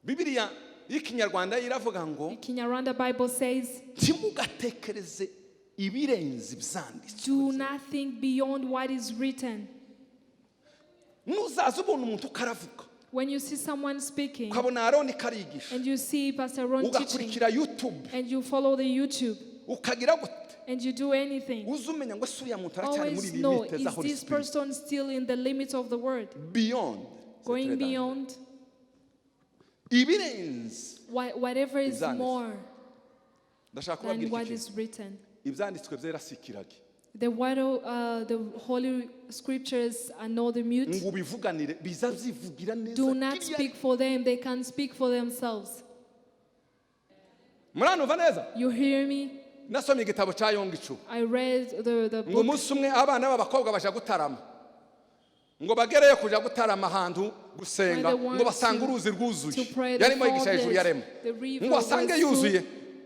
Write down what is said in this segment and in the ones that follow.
Bibiliya y'Ikinyarwanda iravuga ngo The Kinyarwanda Bible says, ntimugatekereze ibirenze ibyanditswe. "Do not think beyond what is written." Nuzaza ubona umuntu ukaravuga, When you see someone speaking ukabona Aroni karigisha, and you see Pastor Ron teaching ugakurikira YouTube, and you follow the YouTube ukagira gute, and you do anything, uze umenya ngo ese uriya muntu aracyari muri always know, limite za is Holy this Spirit? person still in the limits of the word? Beyond. Going beyond ibirenze whatever is ibyanditswe. More Ndashaka than kubabwira what iki is kintu. Written. Ibyanditswe byera si ikiragi. The word, the Holy Scriptures are not the mute. Ngo ubivuganire biza byivugira neza Do not kiriya. Speak for them; they can speak for themselves. Muranumva neza? You hear me? Nasomye igitabo cya Yonggi Cho. I read the Ngo book. umunsi umwe abana b'abakobwa baja gutarama, ngo bagereyo kuja gutarama ahantu gusenga, When they want ngo basanga uruzi rwuzuye. To pray, they Yarimo yigisha found hejuru ya that rema, the river ngo asange was full. yuzuye,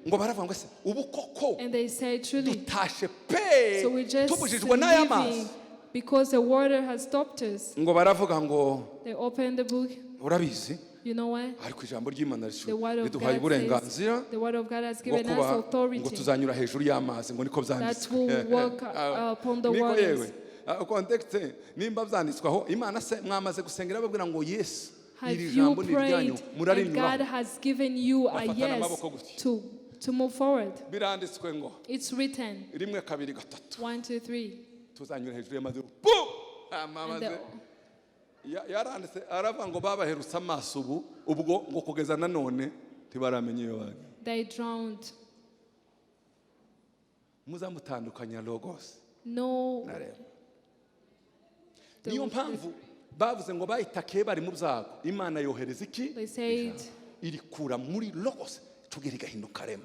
ngo baravuga ngo ese ubu koko And they said, "Truly, dutashe pe so we just tubujijwe n'aya mazi?" leaving because the water has stopped us." Ngo baravuga ngo They opened the book. Urabizi, You know what? ariko ijambo ry'Imana The word of riduhaye God says, uburenganzira the word of God has bwo given us kuba ngo authority tuzanyura hejuru y'amazi, ngo niko that byanditswe. will walk upon the Niko waters. yewe contexte nimba byanditswe aho Imana se mwamaze gusengera babwira ngo yes, Have iri you jambo ni iryanyu, prayed and God murarinyuraho. Has given you a Bafatana yes amaboko gutya. to move forward? Biranditswe ngo It's written. Rimwe, kabiri, gatatu, One, two, three. Tuzanyura hejuru y'amazi bu And amazi. the, Yaranditse aravuga ngo babaherutse amaso ubu ubwo ngo kugeza nanone ntibaramenya iyo bagiye. They drowned. Muzamutandukanya logos No. na rema. Niyo mpamvu bavuze ngo bayitakiye bari mu byago, Imana yohereza iki? They said, Irikura muri logos tugera igahinduka rema.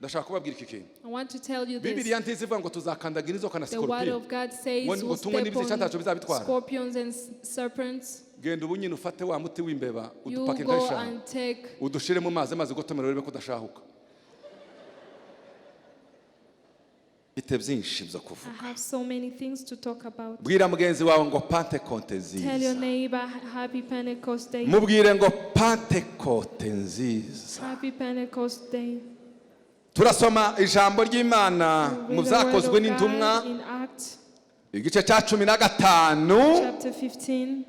Ndashaka kubabwira iki kintu. I want to tell you this. Bibiliya ntizivuga ngo tuzakandagira inzoka na The word scorpion, of God says ngo we'll ngo tunywe step n'ibyica ntacyo on bizabitwara. Scorpions and serpents. Genda ubu nyine ufate wa muti w'imbeba, You udupake go nk'eshanu, and take. udushire mu mazi, amazi gotomera, urebe ko udashahuka. Mfite byinshi byo kuvuga. I have so many things to talk about. Bwira mugenzi wawe ngo Pantekote Tell nziza. Your neighbor, "Happy Pentecost Day." Mubwire ngo Pantekote nziza. Happy Pentecost Day. Turasoma ijambo ry'Imana mu Read the word Byakozwe of n'Intumwa, God in Acts igice cya 15, chapter 15,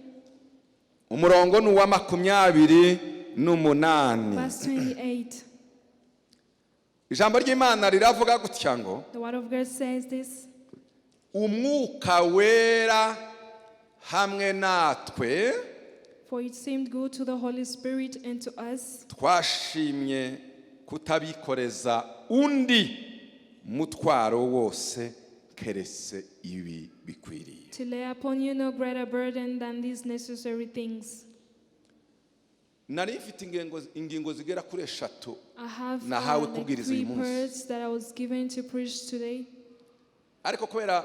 umurongo ni uwa 28. Verse 28. Ijambo ry'Imana riravuga gutya ngo The word of God says this: Umwuka Wera hamwe natwe For it seemed good to the Holy Spirit and to us twashimye kutabikoreza undi mutwaro wose keretse ibi bikwiriye. To lay upon you no greater burden than these necessary things. Nari mfite ingingo zigera kuri eshatu I have nahawe like kubwiriza three uyu munsi. Parts that I was given to preach today. Ariko kubera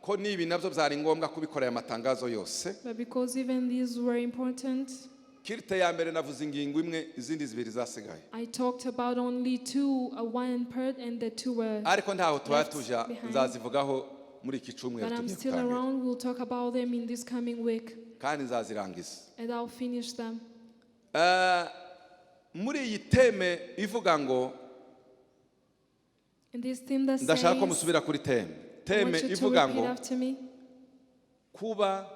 ko n'ibi nabyo byari ngombwa kubikora aya matangazo yose, But because even these were important, culte ya mbere navuze ingingo imwe, izindi zibiri zasigaye. I talked about only two, one part, and the two were. Ariko ntaho tuba Left tuja, behind. Nzazivugaho muri iki cyumweru But I'm tugiye still gutangira, around. We'll talk about them in this coming week, kandi nzazirangiza. And I'll finish them. Muri iyi theme ivuga ngo In this theme that says, ndashaka ko musubira kuri theme. I Theme want you to ivuga repeat ngo after me. Kuba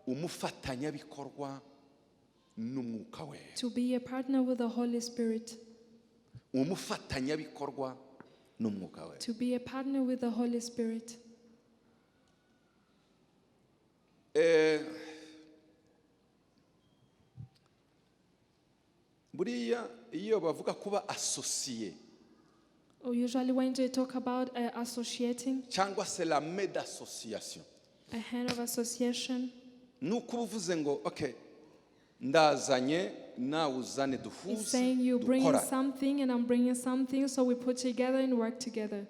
umufatanyabikorwa n'Umwuka Wera. To be a partner with the Holy Spirit. Umufatanyabikorwa n'Umwuka Wera. To be a partner with the Holy Spirit. Buriya iyo bavuga kuba associé Or usually when they talk about associating, cyangwa se la main d'association, a hand of association, ni uko uba uvuze ngo okay, ndazanye nawe uzane, it's duhuze, saying you bringing dukorane. Something and I'm bringing something, so we put together and work together.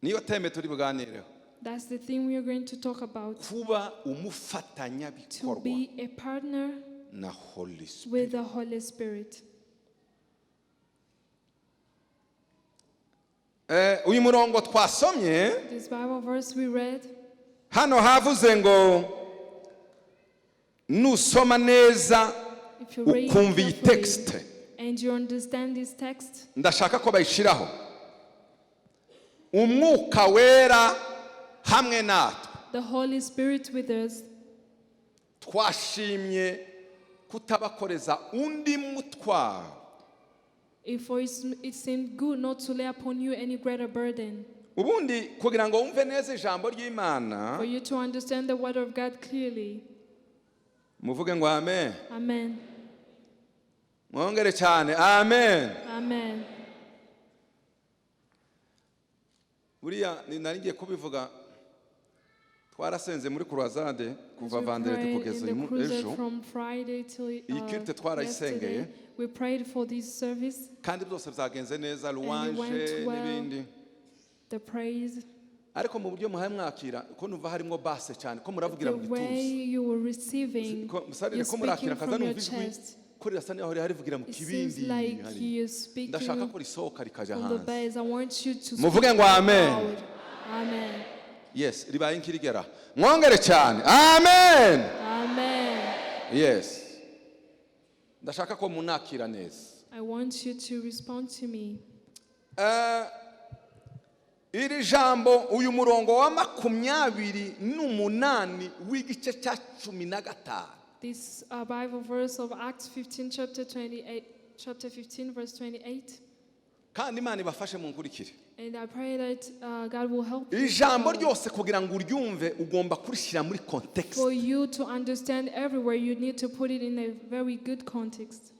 Niyo theme turi buganireho. That's the thing we are going to talk about. Kuba To umufatanyabikorwa be a partner na Holy Spirit. With the Holy Spirit. Uyu murongo twasomye, This Bible verse we read, hano havuze ngo nusoma neza If you read ukumva iyi carefully texte, and you understand this text, ndashaka ko bayishyiraho. Umwuka Wera hamwe natwe, the Holy Spirit with us, twashimye kutabakoreza undi mutwaro, if for it seemed good not to lay upon you any greater burden. Ubundi kugira ngo wumve neza ijambo ry'Imana, For you to understand the word of God clearly. Muvuge ngo amen. Amen. Mwongere cyane, amen. Amen. Buriya ni nari ngiye kubivuga, twarasenze muri croisade kuva As we vendredi prayed kugeza in the uyu mu- crusade ejo. from Friday till Iyi culte twarayisengeye. yesterday, we prayed for this service, Kandi byose byagenze neza, it louange went well. n'ibindi. The praise, Ariko mu buryo muhaye mwakira, ko numva harimo basse cyane, ko muravugira the mu gituza, way you were receiving, Ko- musarire you're ko murakira speaking nkaza from your numva ijwi chest. ko rirasa n'aho ririvugira mu It seems kibindi like hariya. you're speaking Ndashaka ko risohoka rikajya from the hanze. base. I want you to speak Muvuge ngo amen. loud. Amen. Yes, ribaye nk'irigera. Mwongere cyane, amen. Amen. Yes, ndashaka ko munakira neza. I want you to respond to me. Eh, iri jambo, uyu murongo wa 28 w'igice cya 15, This Bible verse of Acts 15, chapter 28, chapter 15, verse 28. Kandi Imana ibafashe mu nkurikire. And I pray that God will help you. Ijambo ryose kugira ngo uryumve ugomba kurishyira muri context. For you to understand everywhere, you need to put it in a very good context.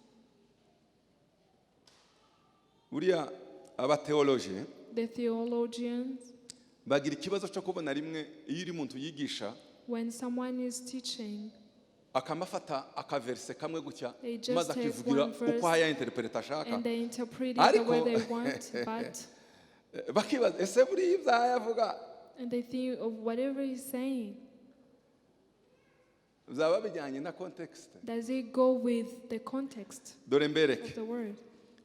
Buriya abateoloji The theologians, bagira ikibazo cyo kubona rimwe iyo uri muntu yigisha, when someone is teaching, akamafata akaverse kamwe gutya, they just maze take akivugira one verse uko ayinterpreta ashaka, and they interpret it the way Ariko- they want, but bakibaza ese buriya ibyo yavuga and they think of whatever he's saying. Byaba bijyanye na context? Does it go with the context Dore mbereke. of the word?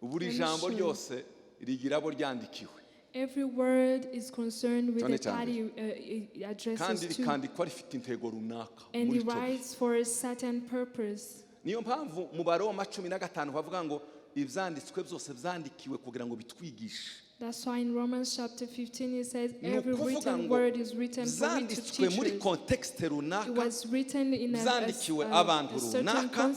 Buri Let me jambo show you. ryose rigira abo ryandikiwe, Every word is concerned with Cyane the cyane. party it kandi addresses to, rikandikwa rifite intego runaka and muri it icyo gihe. writes for a certain purpose. Niyo mpamvu mu Baroma 15 bavuga ngo ibyanditswe byose byandikiwe kugira ngo bitwigishe. That's why in Romans chapter 15 it says Ni every ukuvuga written ngo word is written for we to zanditswe teach muri us. context It runaka, was written in byandikiwe abantu a certain runaka,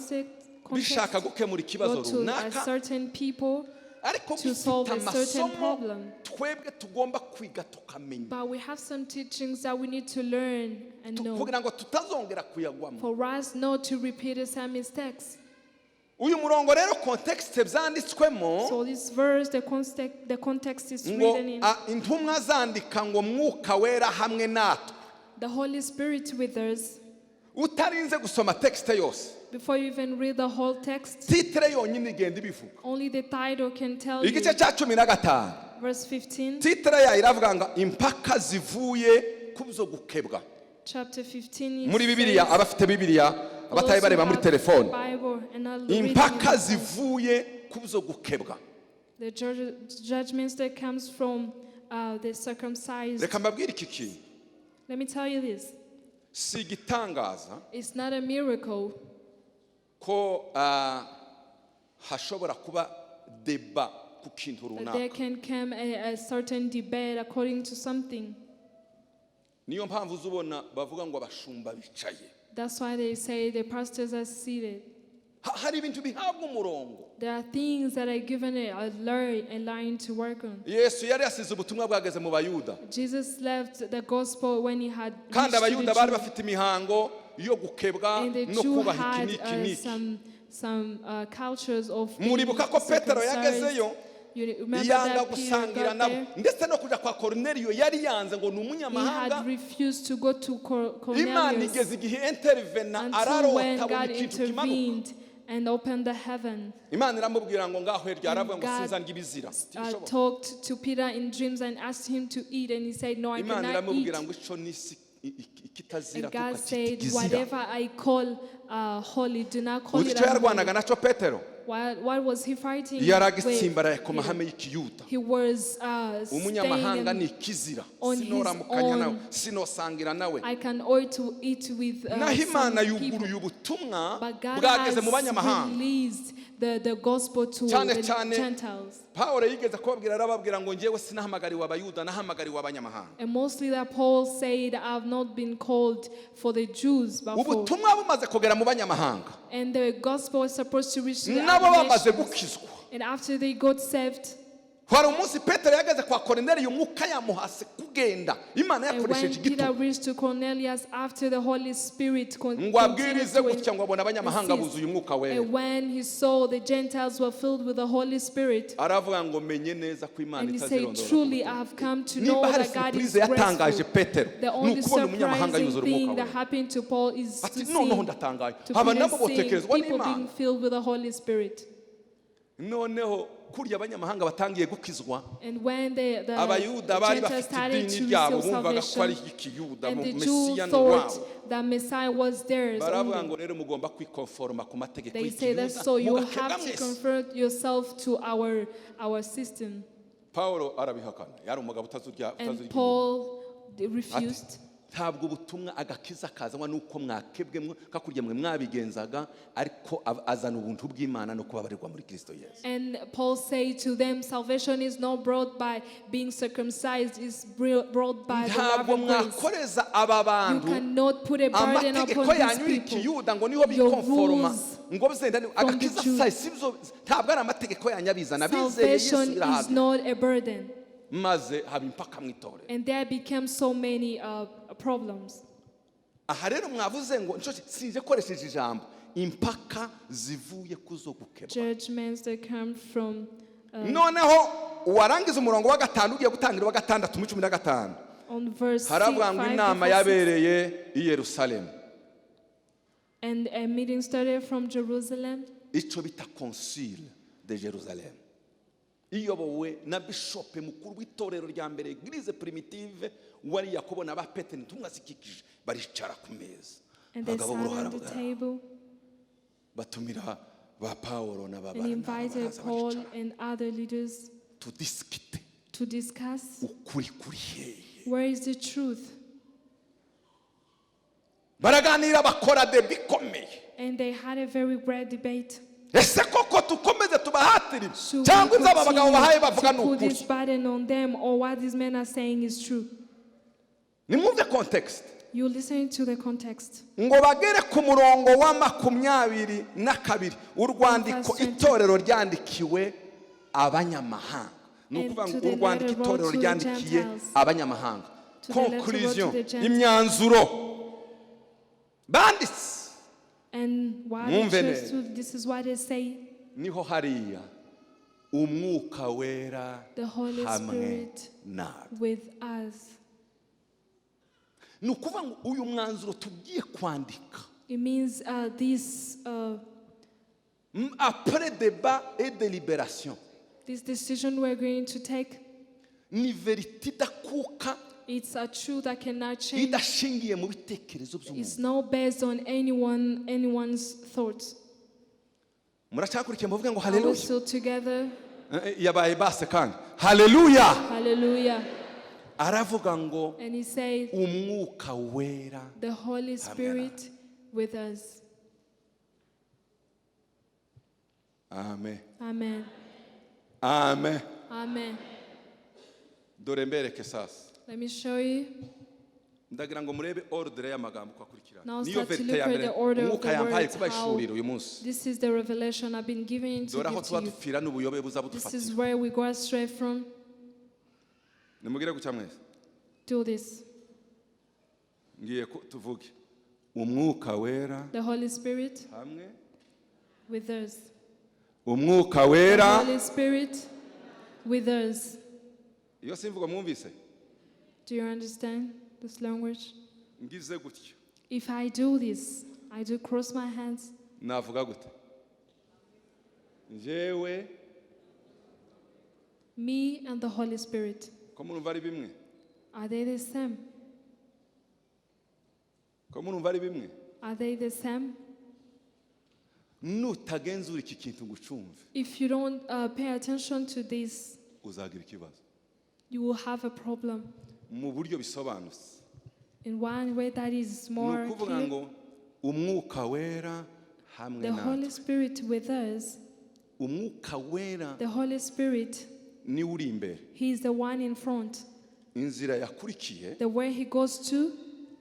bishaka context gukemura ikibazo or to a runaka, certain people, ariko to bifite solve a certain amasomo problem. twebwe tugomba kwiga tukamenya, But we have some teachings that we need to learn and know kugira ngo tutazongera kuyagwamo. For us not to repeat the same mistakes. Uyu murongo rero, context byanditswemo, So this verse, the context is ngo written in intumwa zandika ngo Mwuka Wera hamwe natwe, the Holy Spirit with us. Utarinze gusoma texte yose, Before you even read the whole text, titre yonyine igenda ibivuga. Only the title can tell you. Igice cya 15, Verse 15, titre yayo iravuga ngo impaka zivuye ku byo gukebwa. Chapter 15. It Muri Bibiliya, says, abafite Bibiliya, for abatari those who bareba muri have telefone, the Bible and are reading in impaka the zivuye ku byo gukebwa. The judgments that comes from the circumcised. Reka mbabwire iki kintu. Let me tell you this. Si igitangaza It's not a miracle ko hashobora kuba débat ku kintu that there runaka. Can come a certain debate according to something. Niyo mpamvu uzubona bavuga ngo abashumba bicaye. That's why they say the pastors are seated. Hari ibintu bihabwa umurongo. There are things that are given a line to work on. Yesu yari yasize ubutumwa bwageze mu Bayuda, Jesus left the gospel when he had kandi reached to Abayuda the bari Jew. bafite imihango yo gukebwa And the no Jew kubaha iki had n'iki n'iki. some cultures of being Muribuka ko Petero circumcised. yagezeyo, You remember yanga that Peter gusangira got nabo, there? Ndetse no kujya kwa Koruneliyo yari yanze ngo ni He umunyamahanga. had refused to go to Imana Cornelius igeze igihe intervena, until ararota, when abona God ikintu kimanuka. intervened and opened the heaven. Imana iramubwira ngo ngaho hirya, aravuga ngo God sinzarya ibizira. Ntibishoboka. Talked to Peter in dreams and asked him to eat, and he said, "No, I Imana cannot eat." iramubwira ngo ico nisi ikitazira And God tukacyita said, ikizira. "Whatever I call holy, do not call Uzi it icyo yarwanaga unholy." nacyo Petero? What was he fighting Yari with? agitsimbaraye ku Peter? Mahame y'ikiyuda. He was staying Umunyamahanga ni ikizira, on his sinoramukanya nawe, own. sinosangira nawe. I can ought to eat with Naho Imana some people. yuguruye ubutumwa But God bwageze mu has banyamahanga. released the gospel to Cyane the cyane Gentiles. Pawulo yigeze kubabwira, arababwira ngo ngewe sinahamagariwe Abayuda, nahamagariwe abanyamahanga. And mostly that Paul said, "I've not been called for the Jews, but for." Ubutumwa bumaze kugera mu banyamahanga, And the gospel was supposed to reach the nabo other bamaze nations. gukizwa, And after they got saved, hari umunsi Petero yageze kwa Korineliyo, umwuka yamuhase kugenda, Imana and when yakoresheje Peter igitugu reached to Cornelius after the Holy Spirit ngo abwirize continued to gutya ngo abone abanyamahanga insist. buzuye umwuka wera. And when he saw the Gentiles were filled with the Holy Spirit, Aravuga ngo menye neza ko Imana and he said, itazirondora. "Truly I have come to know Nimba hari that God is surprise yatangaje graceful." Petero, The ni only ukubona umunyamahanga surprising yuzura umwuka thing that wera. happened to Paul is Ati to noneho see, ndatangaye, to aba Peter nabo seeing botekerezwa people n'Imana. being filled with the Holy Spirit. Noneho kurya abanyamahanga batangiye gukizwa, And when the Abayuda bari Gentiles bafite started idini to ryabo, receive bumvaga ko ari salvation, ikiyuda, and the Jews Mesiya ni thought uwabo. that Messiah was theirs Baravuga only. ngo rero mugomba kwikonforoma ku mategeko They say that y'ikiyuda, so you mugakebwa have to mwese. convert yourself to our system. Pawulo arabihakana, yari umugabo utazurya And utazurya. Paul, they refused. Ntabwo ubutumwa agakiza kazanwa n'uko mwakebwe kakurya mwe mwabigenzaga, ariko azana ubuntu bw'Imana no kubabarirwa muri Kristo Yesu. And Paul said to them, "Salvation is not brought by being circumcised, it's brought by the love Ntabwo and grace." mwakoreza aba You bantu cannot put a burden amategeko upon these yanyu people. y'ikiyuda ngo niho Your bikonforoma rules ngo bizenda the agakiza Jews. sibyo, ntabwo ari amategeko yanyu abizana, bizeye Yesu Salvation is birahagije. not a burden. Maze haba impaka mu itorero. And there became so many problems. Aha rero mwavuze ngo nshoke sinje koresheje ijambo impaka zivuye ku zo gukebwa. Judgments that come from Noneho warangiza umurongo wa gatanu ugiye gutangira uwa gatandatu muri 15, on verse haravuga ngo 5 inama before 6. yabereye i Yerusalemu. And a meeting started from Jerusalem. Icyo bita Concile de Jerusalem, iyobowe na bishope mukuru w'itorero rya mbere, Église primitive, wari Yakobo na ba Petero, intumwa zikikije, baricara ku meza. And they Abagabo sat b'uruhara on the bwabo. Table Batumira ba Pawulo na ba and Baranaba, invited baraza Paul baricara. and other leaders Tudisikite to discuss ukuri kuri hehe. where is the truth. Baraganira, bakora débat ikomeye. And they had a very great debate. Ese koko dukomeze tubahatire, Should we cyangwa ibyo aba bagabo bahaye bavuga continue ni to put ukuri? this burden on them, or what these men are saying is true? Nimwumve context. You listen to the context. Ngo bagere ku murongo wa 22, urwandiko Verse 20. itorero ryandikiwe abanyamahanga, ni And ukuvuga to ngo the urwandiko letter wrote itorero to the ryandikiye Gentiles. abanyamahanga, To the letter wrote to conclusion, the Gentiles. imyanzuro banditse. And why the Mwumve church neza. stood, this is what they say. Niho hariya umwuka wera The Holy hamwe Spirit natwe. with us. Ni ukuvuga ngo uyu mwanzuro tugiye kwandika, It means this, après débat et délibération, this decision we're going to take, ni vérité idakuka, it's a truth that cannot change. idashingiye mu bitekerezo by'umuntu. It's not based on anyone's thoughts. Muracyakurikiye? Muvuge ngo Are we haleluya. still together? Yabaye base kandi haleluya. Hallelujah. Aravuga ngo And he said, umwuka wera the Holy Spirit with us. Amen. Amen. Amen. Amen. Dore mbereke sasa. Let me show you. Ndagira ngo murebe ordre y'amagambo uko akurikirana. Now Niyo start to vérité look ya at mbere the order of umwuka the yampaye words, kubahishurira uyu munsi. This is the revelation I've been given to Dore aho give tuba to you. dupfira n'ubuyobe buza This is budufatira. where we go astray from. Nimugire gutya mwese. Do this. Ngiye tuvuge umwuka wera The Holy Spirit hamwe with us. umwuka The wera. Holy Spirit with us. Iyo simvugo mwumvise? Do you understand this language? Ngize gutya, If I do this, I do cross my hands. Navuga gute njyewe? Me and the Holy Spirit, Ko murumva ari bimwe? are they the same? Ko murumva ari bimwe? Are they the same? Nutagenzura iki kintu ngo ucumve, If you don't pay attention to this, uzagira ikibazo. You will have a problem. Mu buryo bisobanutse, In one way that is ni more ukuvuga clear, ngo Umwuka Wera hamwe the Holy natwe, Spirit with us, Umwuka Wera the Holy Spirit, niwe uri imbere. He is the one in front. Inzira yakurikiye, The way He goes to,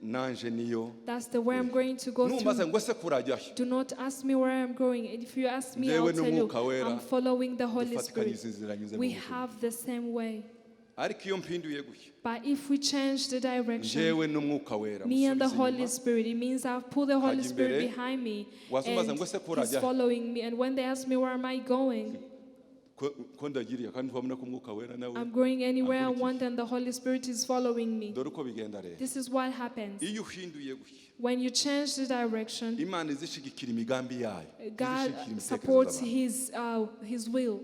nanje niyo. That's the way I'm going to go Numbaza through. ngo ese kurajyahe, Do not ask me where I'm going. And if you ask me, I'll Njyewe tell you. n'Umwuka Wera I'm following the Holy dufatikanyije Spirit. inzira nyuze mu We buzima. Have the same way. Ariko iyo mpinduye gutya, But if we change the direction, njyewe n'Umwuka Wera me and the musubiza Holy inyuma. Spirit, it means I've put the Holy Hajya Spirit imbere, behind me wazumbaza and ngo ese He's kurajya he? Following me. And when they ask me where am I going, Ko ndagiriye kandi ntibabona ko Umwuka Wera nawe I'm going anywhere I ankurikiye. Want and the Holy Spirit is following me. Dore uko bigenda rero. This is what happens. Iyo uhinduye gutya, When you change the direction, Imana izishigikira imigambi yayo, God izishigikira imitekerereze supports z'abantu. His will.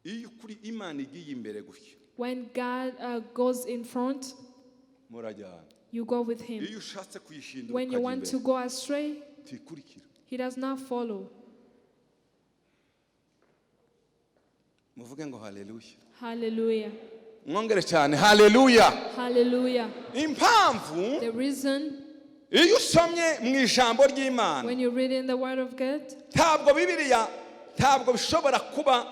Iyo ukuri Imana igiye imbere gutya, When God goes in front, murajyana. You go with Him. Iyo ushatse kuyishindura When you ukajya want to imbere, go astray, tikurikira. He does not follow. Muvuge ngo haleluya. Hallelujah. Mwongere cyane haleluya. Hallelujah. Impamvu, The reason, iyo usomye mu ijambo ry'Imana, when you read in the Word of God, ntabwo Bibiliya, ntabwo bishobora kuba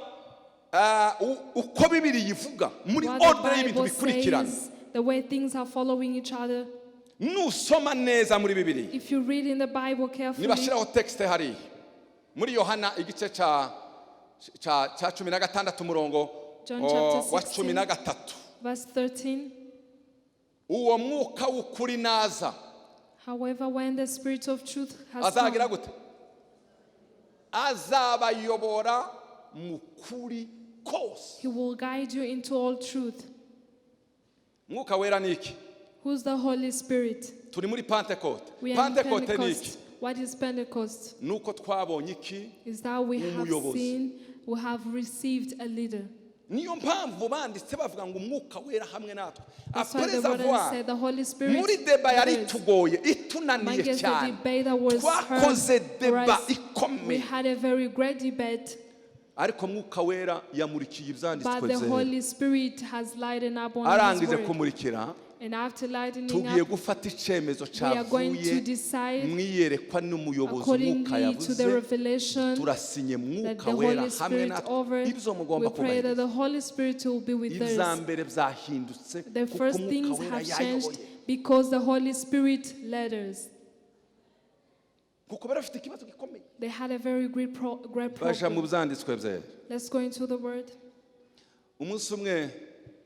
uko Bibiliya ivuga muri what the ordre y'ibintu Bible bikurikirana. Says, the way things are following each other. Nusoma neza muri Bibiliya, If you read in the Bible carefully, nibashyiraho texte hariya muri Yohana igice cya 16, umurongo John chapter wa 16. 13, verse 13. Uwo mwuka w'ukuri naza, However, when the Spirit of truth has azagira come, gute? Azabayobora mu kuri kose. He will guide you into all truth. Mwuka Wera ni iki? Who's the Holy Spirit? Turi muri Pentekote. We are in Pentekote ni iki? Pentecost. What is Pentecost? Nuko twabonye iki? Is that we have Umuyobozi. Seen, we have received a leader. Niyo mpamvu banditse bavuga ngo Umwuka Wera hamwe natwe. That's why the Après word avoir said the Holy Spirit muri débat yari with us. itugoye, itunaniye Among the cyane, debate that was twakoze heard for débat us, we ikomeye, had a very great debate, ariko Mwuka Wera yamurikiye ibyanditswe but the byera. Holy Spirit has lightened up on His Arangije word. kumurikira, And after lightening tugiye up, gufata icyemezo we are going to cyavuye decide mu iyerekwa n'umuyobozi Umwuka accordingly to the yavuze. Revelation Turasinye that Mwuka the Wera Holy hamwe Spirit natwe. over. Ibyo mugomba We pray that kubahiriza. the Holy Spirit will be with Ibya us. mbere byahindutse The kuko first Umwuka things Wera have changed yayoboye. Because the Holy Spirit led us. Kuko bari bafite ikibazo gikomeye. They had a very great Baja mu problem. byanditswe byera. Let's go into the word. Umunsi umwe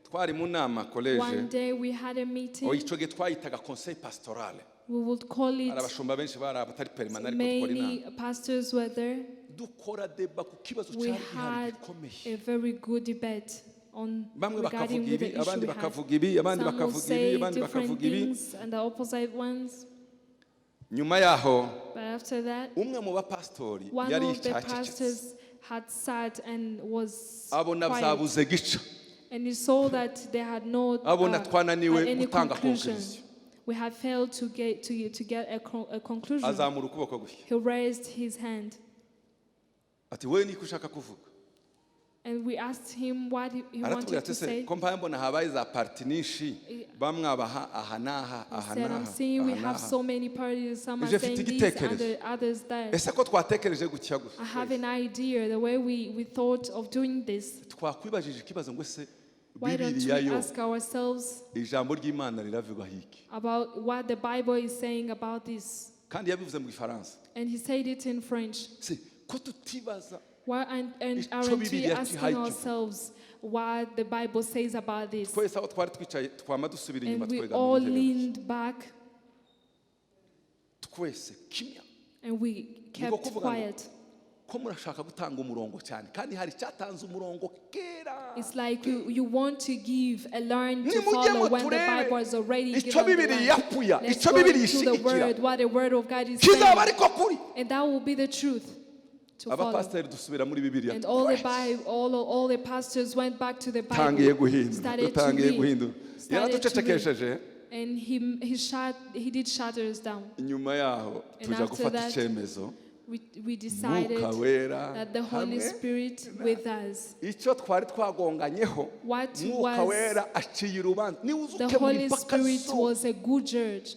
twari mu nama collège. One day we had a meeting. Icyo gihe twayitaga conseil pastoral. We would call it, Hari abashumba benshi bari abatari permanent, ariko dukora inama. many pastors were there. Dukora débat ku kibazo We cyari gihari had gikomeye. a very good debate on Bamwe regarding bakavuga with ibi, the issue abandi we had. bakavuga ibi, abandi Some will bakavuga ibi, say abandi different bakavuga ibi. Things and the opposite ones. Nyuma yaho, But after that, umwe mu bapasitori one yari of the yicaye acecetse, pastors had sat and was abona quiet. byabuze gica. And he saw that they had not Abona twananiwe had any gutanga conclusion. conclusion. We had failed to get a conclusion. Azamura ukuboko gutya, He raised his hand ati wowe niko ushaka kuvuga? And we asked him what he Aratubwira wanted ati to se say. ko mpaye mbona habaye za parti nyinshi, bamwe abaha aha n'aha, He aha said, n'aha, "I'm seeing we aha have n'aha. so many parties. Some are Ije mfite saying this, igitekerezo. others that." Ese ko twatekereje gutya gusa, I have an idea, the way we thought of doing this. Twakwibajije ikibazo ngo ese Why don't Bibiliya we yo, ask ourselves ijambo ry'Imana riravugwaho iki? About what the Bible is saying about this? Kandi yabivuze mu Gifaransa. And he said it in French. Se ko tutibaza Why and icyo aren't we Bibiliya asking kihaye kivuga? Ourselves what the Bible says about this? Twese aho twari twicaye twama dusubira inyuma, And we twegamira all intebe. leaned back Twese kimya. And we kept Kuvuga ngo, quiet. Ko murashaka gutanga umurongo cyane kandi hari icyatanze umurongo kera. It's like you want to give a line to Nimujye follow when the muturebe Bible has already icyo given the Bibiliya line. yapuya, Let's icyo go Bibiliya into the ishyigikira, word, what the word of God is kizaba saying. ariko kuri. And that will be the truth to follow. Abapasiteri dusubira muri Bibiliya And all the twese. Bible, all the pastors went back to the Dutangiye Bible, guhindura, started to dutangiye read, guhindura. started to read. Yaraducecekesheje. And he did shut us down. Inyuma yaho And tuja after gufata that, icyemezo. We decided Mwuka Wera that the Holy hamwe Spirit with us. Icyo twari twagonganyeho, What Mwuka was Wera aciye urubanza, niwe uzi The ukemura Holy impaka Spirit zose was a good judge.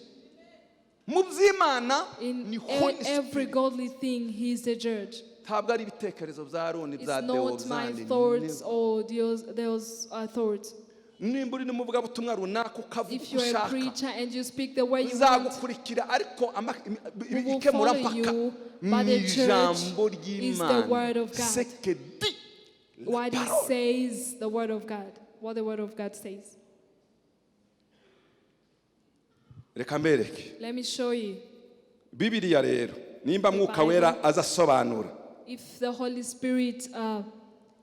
Mu by'Imana In ni Holy every Spirit. Godly thing, He is the judge. Ntabwo ari ibitekerezo bya Aroni, It's bya Deo, not my byandi. thoughts or those thoughts. Nimba uri n'umuvugabutumwa runaka ukavuga If uko you're a ushaka, preacher and you speak the way you want, nzagukurikira, ariko we will follow ikemurampaka you, but ni the church ijambo is the word ry'Imana, of God. ce que dit la What He parole. says, the word of God. What the word of God says. Reka mbereke. Let me show you. Bibiliya rero, nimba Mwuka Bible. Wera aza asobanura, If the Holy Spirit Mwuka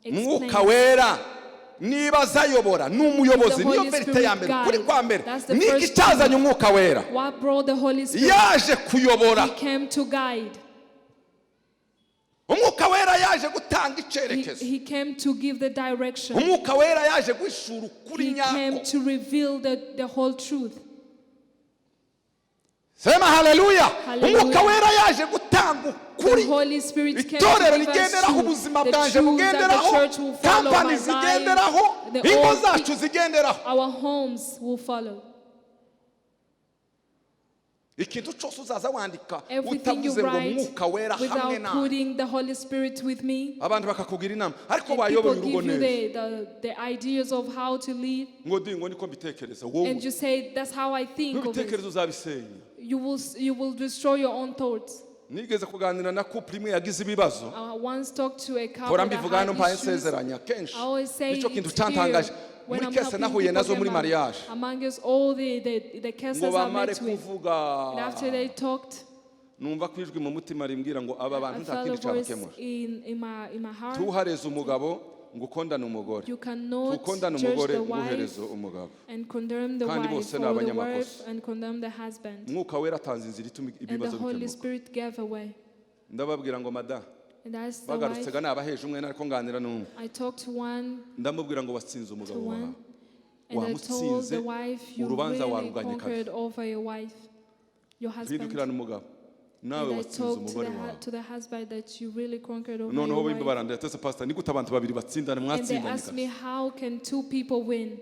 explains, Wera niba azayobora, ni umuyobozi. The Niyo Holy vérité Spirit ya mbere, kuri guides. kwa mbere. That's the Niki first cyazanye Umwuka Wera? What brought the Holy Spirit? Yaje kuyobora. He came to guide. Umwuka Wera yaje gutanga icyerekezo. He came to give the direction. Umwuka Wera yaje guhishura ukuri He came nyako. to reveal the whole truth. Sema haleluya. Hallelujah. Umwuka Wera yaje gutanga The ukuri. Holy Spirit came to Itorero give us rigenderaho, truth. ubuzima The bwanje truth that the bugenderaho, church will follow, kampani my zigenderaho, life, the ingo all zacu zigenderaho. Our homes will follow. Ikintu cyose uzaza wandika Everything you utavuze ngo write Mwuka Wera hamwe without nawe, putting the Holy Spirit with me, abantu bakakugira inama, ariko and people wayoboye urugo give you neza, the ideas of how to live, ngo di ngo niko mbitekereza wowe, and you say, "That's how I think of it." n'ibitekerezo uzabisenya. You will destroy your own thoughts. Nigeze kuganira na couple imwe yagize ibibazo. I once talked to a couple Mpora that mbivuga hano, had mpaye issues. nsezeranya kenshi. I always say Nicyo kintu it's here cyantangaje when muri I'm case helping nahuye people nazo muri mariage. among us, all the cases Ngo I bamare met with. kuvuga, And after they talked, numva ko ijwi mu mutima rimbwira ngo aba bantu I nta felt kindi a voice cyabakemura. in my heart. Tuhareze umugabo ngo ukondane umugore, You cannot tukondane judge umugore the ngo uhereze wife umugabo, and condemn the kandi wife bose ni or the abanyamakosa. wife and condemn the husband. Umwuka Wera atanze inzira ituma And the ibibazo Holy bikemuka. Spirit gave away. Ndababwira ngo mada, And that's the bagarutse wife. ga nabaheje umwe, ariko nganira n'umwe, I talked to one, ndamubwira ngo watsinze to umugabo wawe. one, and I told Wamutsinze, the wife, "You urubanza really waruganye conquered kabisa. over your wife, your husband." Hindukirana umugabo, nawe And I watsinze talked to umugore the, wawe. to the husband that you really conquered over Noneho your bimba wife. barandira, pastor, ni gute abantu babiri batsindana? And they Mwatsindanye asked me, kabisa. "How can two people win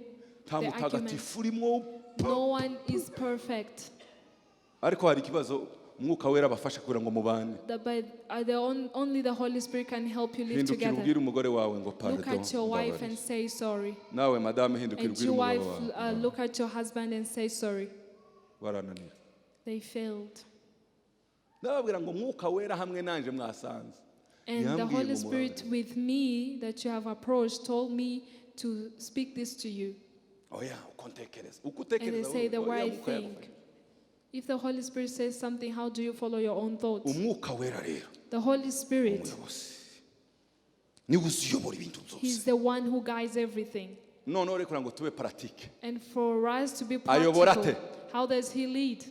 Nta the mutagatifu urimo. No one is perfect. Ariko hari ikibazo Umwuka Wera abafasha kugira ngo mubane. That by, the on, only the Holy Spirit can help you live Hindukira together. ubwire umugore wawe ngo Look pardon, at your wife mbabarira. and say sorry. Nawe madame, hindukira And ubwire your umugabo wife, wawe. look at your husband and say sorry. Barananira. They failed. Ndababwira ngo Mwuka Wera hamwe nanje mwasanze And the yambwiye Holy ngo Spirit with me that you have approached told me to speak this to you. Oya, uko ntekereza, uko And they utekereza say, wowe, "The oya, way I Mwuka think." yagufasha. If the Holy Spirit says something, how do you follow your own thoughts? Umwuka Wera rero, The Holy Spirit, umuyobozi, niwe uziyobora ibintu byose. He's the one who guides everything. Noneho reka kugira ngo tube pratique, And for us to be ayobora practical, ate? how does He lead?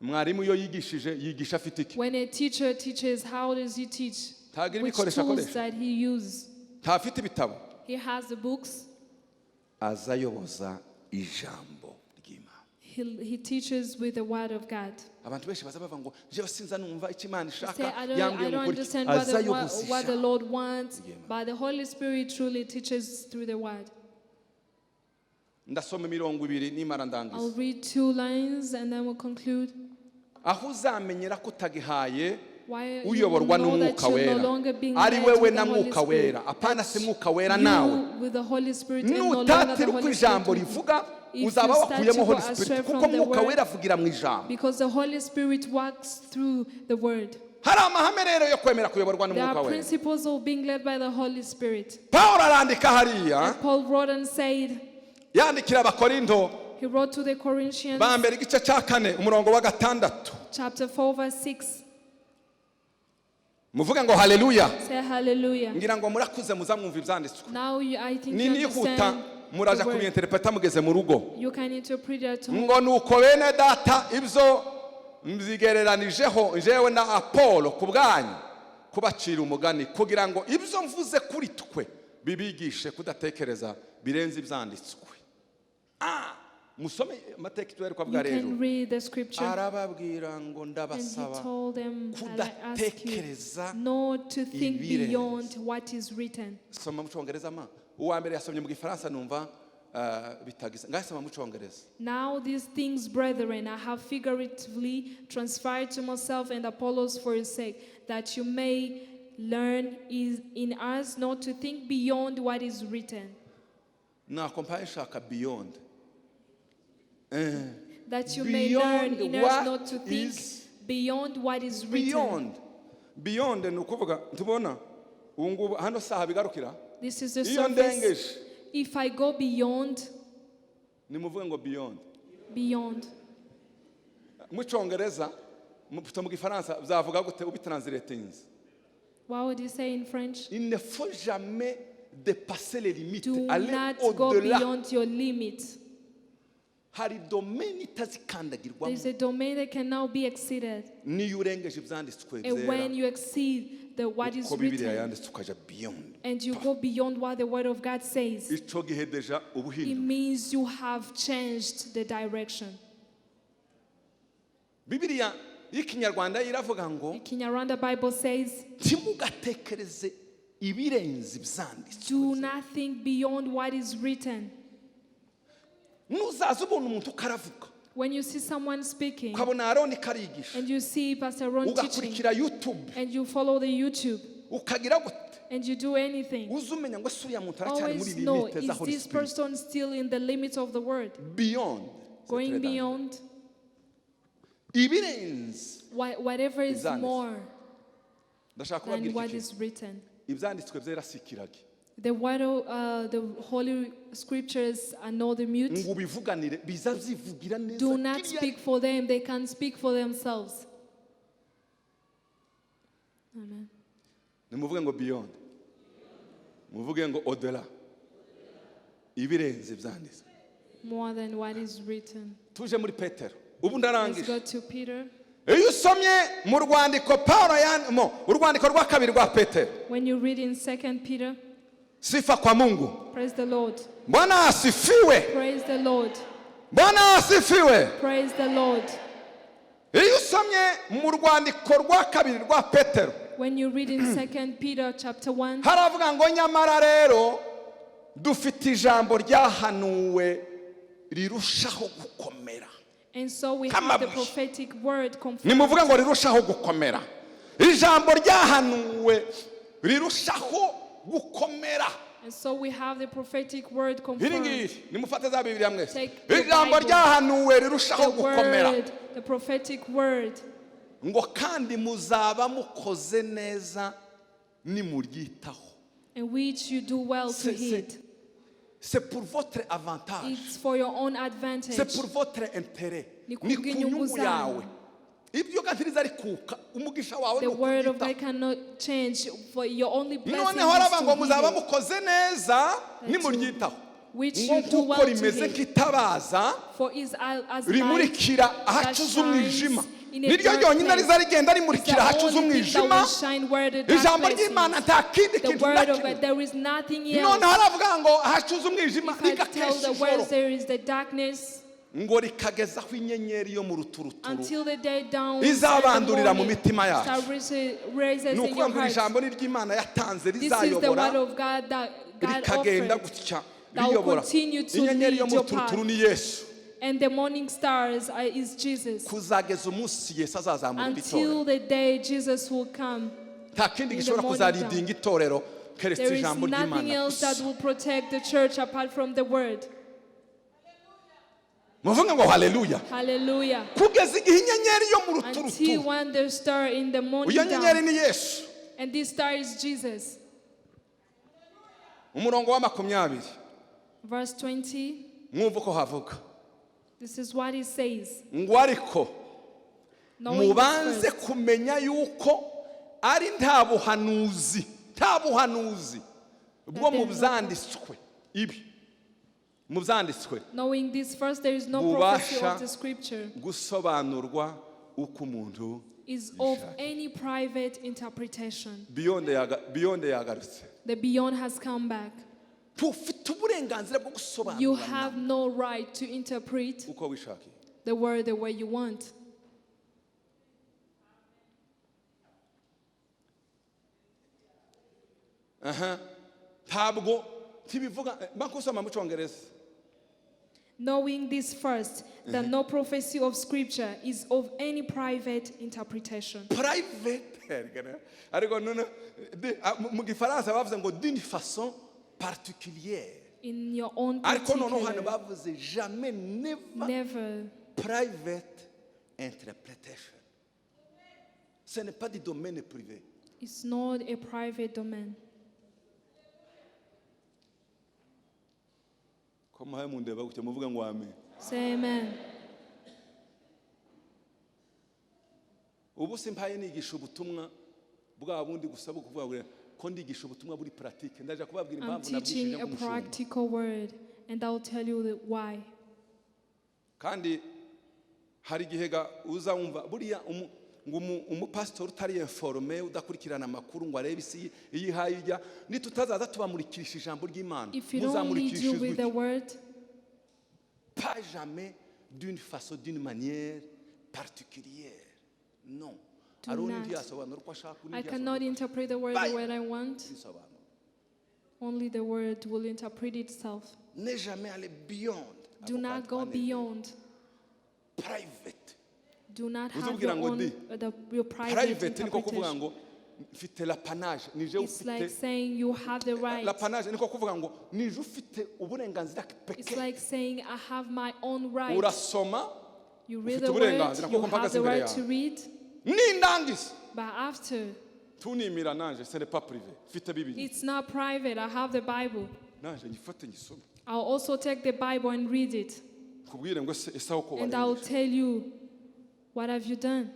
Mwarimu iyo yigishije, yigisha afite iki? When a teacher teaches, how does he teach? Ntagira Which ibikoresho tools akoresha. that he use? Ntafite ibitabo. He has the books. Azayoboza ijambo ry'Imana. He teaches with the word of God. Abantu benshi baza bavuga ngo jewe sinza numva icyo Imana Say, ishaka, I yambwiye don't ngo ukore iki." understand Azayoboza what the ijambo Lord wants, ry'Imana. but the Holy Spirit truly teaches through the word. Ndasoma imirongo ibiri, nimara ndangiza. I'll read two lines and then we'll conclude. Aho uzamenyera ko utagihaye Why you uyoborwa know that n'Umwuka you're no Wera, longer being ari led wewe with na the Holy Mwuka Spirit, Wera, apana that si Mwuka Wera you nawe, with the Holy Spirit and no longer the nutatira uko Holy ijambo Spirit with you. rivuga, If you uzaba start wakuyemo to go Holy astray Spirit, from kuko the Mwuka word, Wera avugira mu ijambo. because the Holy Spirit works through the word. Hari amahame rero yo kwemera kuyoborwa There n'Umwuka are Wera. principles of being led by the Holy Spirit. Pawulo arandika hariya, Paul wrote and said, yandikira Abakorinto he wrote to the Corinthians, ba mbere, igice cya kane, umurongo wa gatandatu. Chapter 4, verse 6. Muvuge ngo haleluya. Say hallelujah. Ngira ngo murakuze, muzamwumva ibyanditswe. Now I think Ni you nihuta, understand muraja the word. kubinterpreta mugeze mu rugo. You can interpret it at home. Ngo nuko bene data, ibyo mbyigereranijeho njyewe na Apolo ku bwanyu kubacira umugani, kugira ngo ibyo mvuze kuri twe bibigishe kudatekereza birenze ibyanditswe. Ah! Musome amateka turi You kuvuga rero. can read the scripture. Arababwira ngo And he ndabasaba told them, "And I ask you kudatekereza not to think ibirenze." beyond what is written. Soma mu Cyongereza ma uwa mbere yasomye mu Gifaransa numva ah, bitagize ngahe soma mu Cyongereza. Now these things, brethren, I have figuratively transferred to myself and Apollos for your sake, that you may learn is in us not to think beyond what is written. Nako mpaye nshaka beyond. That you may learn Beyond in us what not to think is beyond what is written. Beyond, beyond ni ukuvuga tubona ubu ngubu hano saha bigarukira. This is the Iyo surface. ndengeje If I go beyond, nimuvuge ngo beyond. Beyond. Mu Cyongereza mu Gifaransa byavuga gute ubitranslatinze? What would you say in French? Il ne faut jamais dépasser les limites, Do aller not go au-delà. Beyond your limit. Hari domaine itazikandagirwamo. There's a domain that can now be exceeded. Niyo urengeje ibyanditswe And when byera you exceed the what is uko Bibiliya written yanditse ukaja beyond, and you go beyond what the word of God says, ico gihe déjà uba it uhinduye. Means you have changed the direction. Bibiliya y'Ikinyarwanda iravuga ngo The Kinyarwanda Bible says, ntimugatekereze ibirenze ibyanditswe. "Do not think beyond what is written." Nuzaza ubona umuntu ukaravuga, When you see someone speaking ukabona Aroni karigisha, and you see Pastor Ron teaching ugakurikira YouTube, and you follow the YouTube ukagira gute, and you do anything, uze umenya ngo ese uriya muntu aracyari muri always know, limite za is Holy this Spirit? Person still in the limits of the word? Beyond. Going beyond ibirenze whatever is ibyanditswe. More Ndashaka than kubabwira what iki kintu. is written. Ibyanditswe byera si ikiragi. The word, the Holy Scriptures are not the mute. Ngo ubivuganire biza byivugira neza Do not kiriya. Speak for them; they can speak for themselves. Amen. Nimuvuge ngo beyond, muvuge ngo au-delà, ibirenze ibyanditswe. More than what is written. Tuje muri Petero ubu Let's ndarangije. Go to Peter. Iyo usomye mu rwandiko Paul mo urwandiko rwa kabiri rwa Petero. When you read in Second Peter, Sifa kwa Mungu. Praise the Lord. Bwana asifiwe. Praise the Lord. Bwana asifiwe. Praise the Lord. Iyo usomye mu rwandiko rwa kabiri rwa Petero, When you read in Second Peter chapter 1, haravuga ngo nyamara rero dufite ijambo ryahanuwe rirushaho gukomera. And so we have the Kamabuye. Prophetic word confirmed. Nimuvuge ngo rirushaho gukomera, ijambo ryahanuwe rirushaho gukomera. And so we have the prophetic word Iri confirmed. Ngiri nimufate za Bibiliya mwese. Take the Ijambo Bible. Ryahanuwe rirushaho The gukomera. Word, the prophetic word. Ngo kandi muzaba mukoze neza nimuryitaho. And which you do well to heed. C'est pour votre avantage. It's for your own advantage. C'est pour votre intérêt. Ni Ni ku kubw'inyungu nyungu zanyu. Yawe ibyo gatiriza rikuka umugisha wawe The ni word of ukuryitaho. God cannot change. For your only blessing Noneho aravuga ngo is to muzaba heed it, mukoze neza nimuryitaho which ngo you do nk'uko well to rimeze heed. Nk'itabaza For is as light rimurikira that ahacuze umwijima shines in a niryo dark ryonyine place. riza rigenda It's rimurikira the ahacuze only thing that umwijima. will shine where the dark Ijambo place ry'Imana is. nta kindi The kintu na word of kimwe. God, there is nothing else. Noneho aravuga ngo ahacuze umwijima If I tell rigakesha the world ijoro there is the darkness ngo rikagezaho inyenyeri yo mu ruturuturu until the day dawns izabandurira and the mu morning mitima yacu. Star raises Ni in ukuvuga your ngo iri heart. jambo ni ry'Imana yatanze This is the rizayobora word of God that God rikagenda offered gutya that will riyobora continue to inyenyeri yo lead mu your ruturuturu path. Ni Yesu. And the morning stars is Jesus. Kuzageza umunsi Yesu azazamura itorero. Until the day Jesus will come. Nta kindi In the gishobora morning kuzaridinga itorero keretse There is ijambo nothing ry'Imana else that gusa. will protect the church apart from the word. Muvuge ngo haleluya. Hallelujah. Kugeza igihe inyenyeri yo mu Until ruturuturu when the star in the morning iyo nyenyeri dawn. Ni Yesu. And this star is Jesus. Umurongo wa 20. Verse 20, Mwumva uko havuga. This is what he says. Ngo ariko Knowing this mubanze first, kumenya yuko ari nta buhanuzi nta buhanuzi bwo mu byanditswe ibi mu byanditswe Knowing this first, there is no prophecy bubasha of the scripture gusobanurwa uko umuntu is of yishakiye. Any private interpretation. Beyond yagarutse. The beyond has come back. Ntufite uburenganzira bwo You gusobanura have no right to interpret uko wishakiye. The word the way you want. Aha. Ntabwo ntibivuga bakusoma mu cyongereza. Knowing this first, that no prophecy of Scripture is of any private interpretation. Private, ariko none mu gifaransa bavuze ngo d'une façon particulière. In your own Ariko noneho hano particular, bavuze jamais, never, never. Private interpretation, ce n'est pas du domaine privé. It's not a private domain. Ko muhaye mundeba gutya muvuga ngo amen. Say amen. Ubu simpaye nigisha ubutumwa bwa bundi gusa bwo kuvuga ngo ko ndigisha ubutumwa buri pratique ndaja kubabwira I'm impamvu teaching nabwishije a nk'umushumba. Practical word, and I'll tell you the why. Kandi hari igihe ga uza wumva buriya ngo umupasitori utari informé udakurikirana amakuru ngo arebe isi iyo ihaye ijya nitutazaza tubamurikisha ijambo ry'Imana If you don't lead you with the word, pas jamais d'une façon, d'une manière particulière, non. Do Hari undi not. ntiyasobanura uko ashaka undi I cannot ntiyasobanura interpret the word the Bible. way I want. Uko abisobanura. Only the word will interpret itself. Ne jamais aller beyond. Do Ako not kantu go kanezeza. Beyond. Private. Do not have Uzubwira your ngo own di. your private Private niko kuvuga interpretation. ngo mfite l'apanage nije It's like ufite saying you have the right. L'apanage niko kuvuga ngo nije ufite uburenganzira It's peke. Like saying I have my own right. Urasoma You read ufite the word, uburenganzira you kuko have mpagaze the imbere right to yawe. Read, Nindangiza but after, tunimira nanje ce n'est pas privé mfite Bibiliya. It's not private. I have the Bible. Nanje ngifate ngisome. I'll also take the Bible and read it. Kubwire ngo se esawu ko And I'll warengeje. Tell you, what have you done?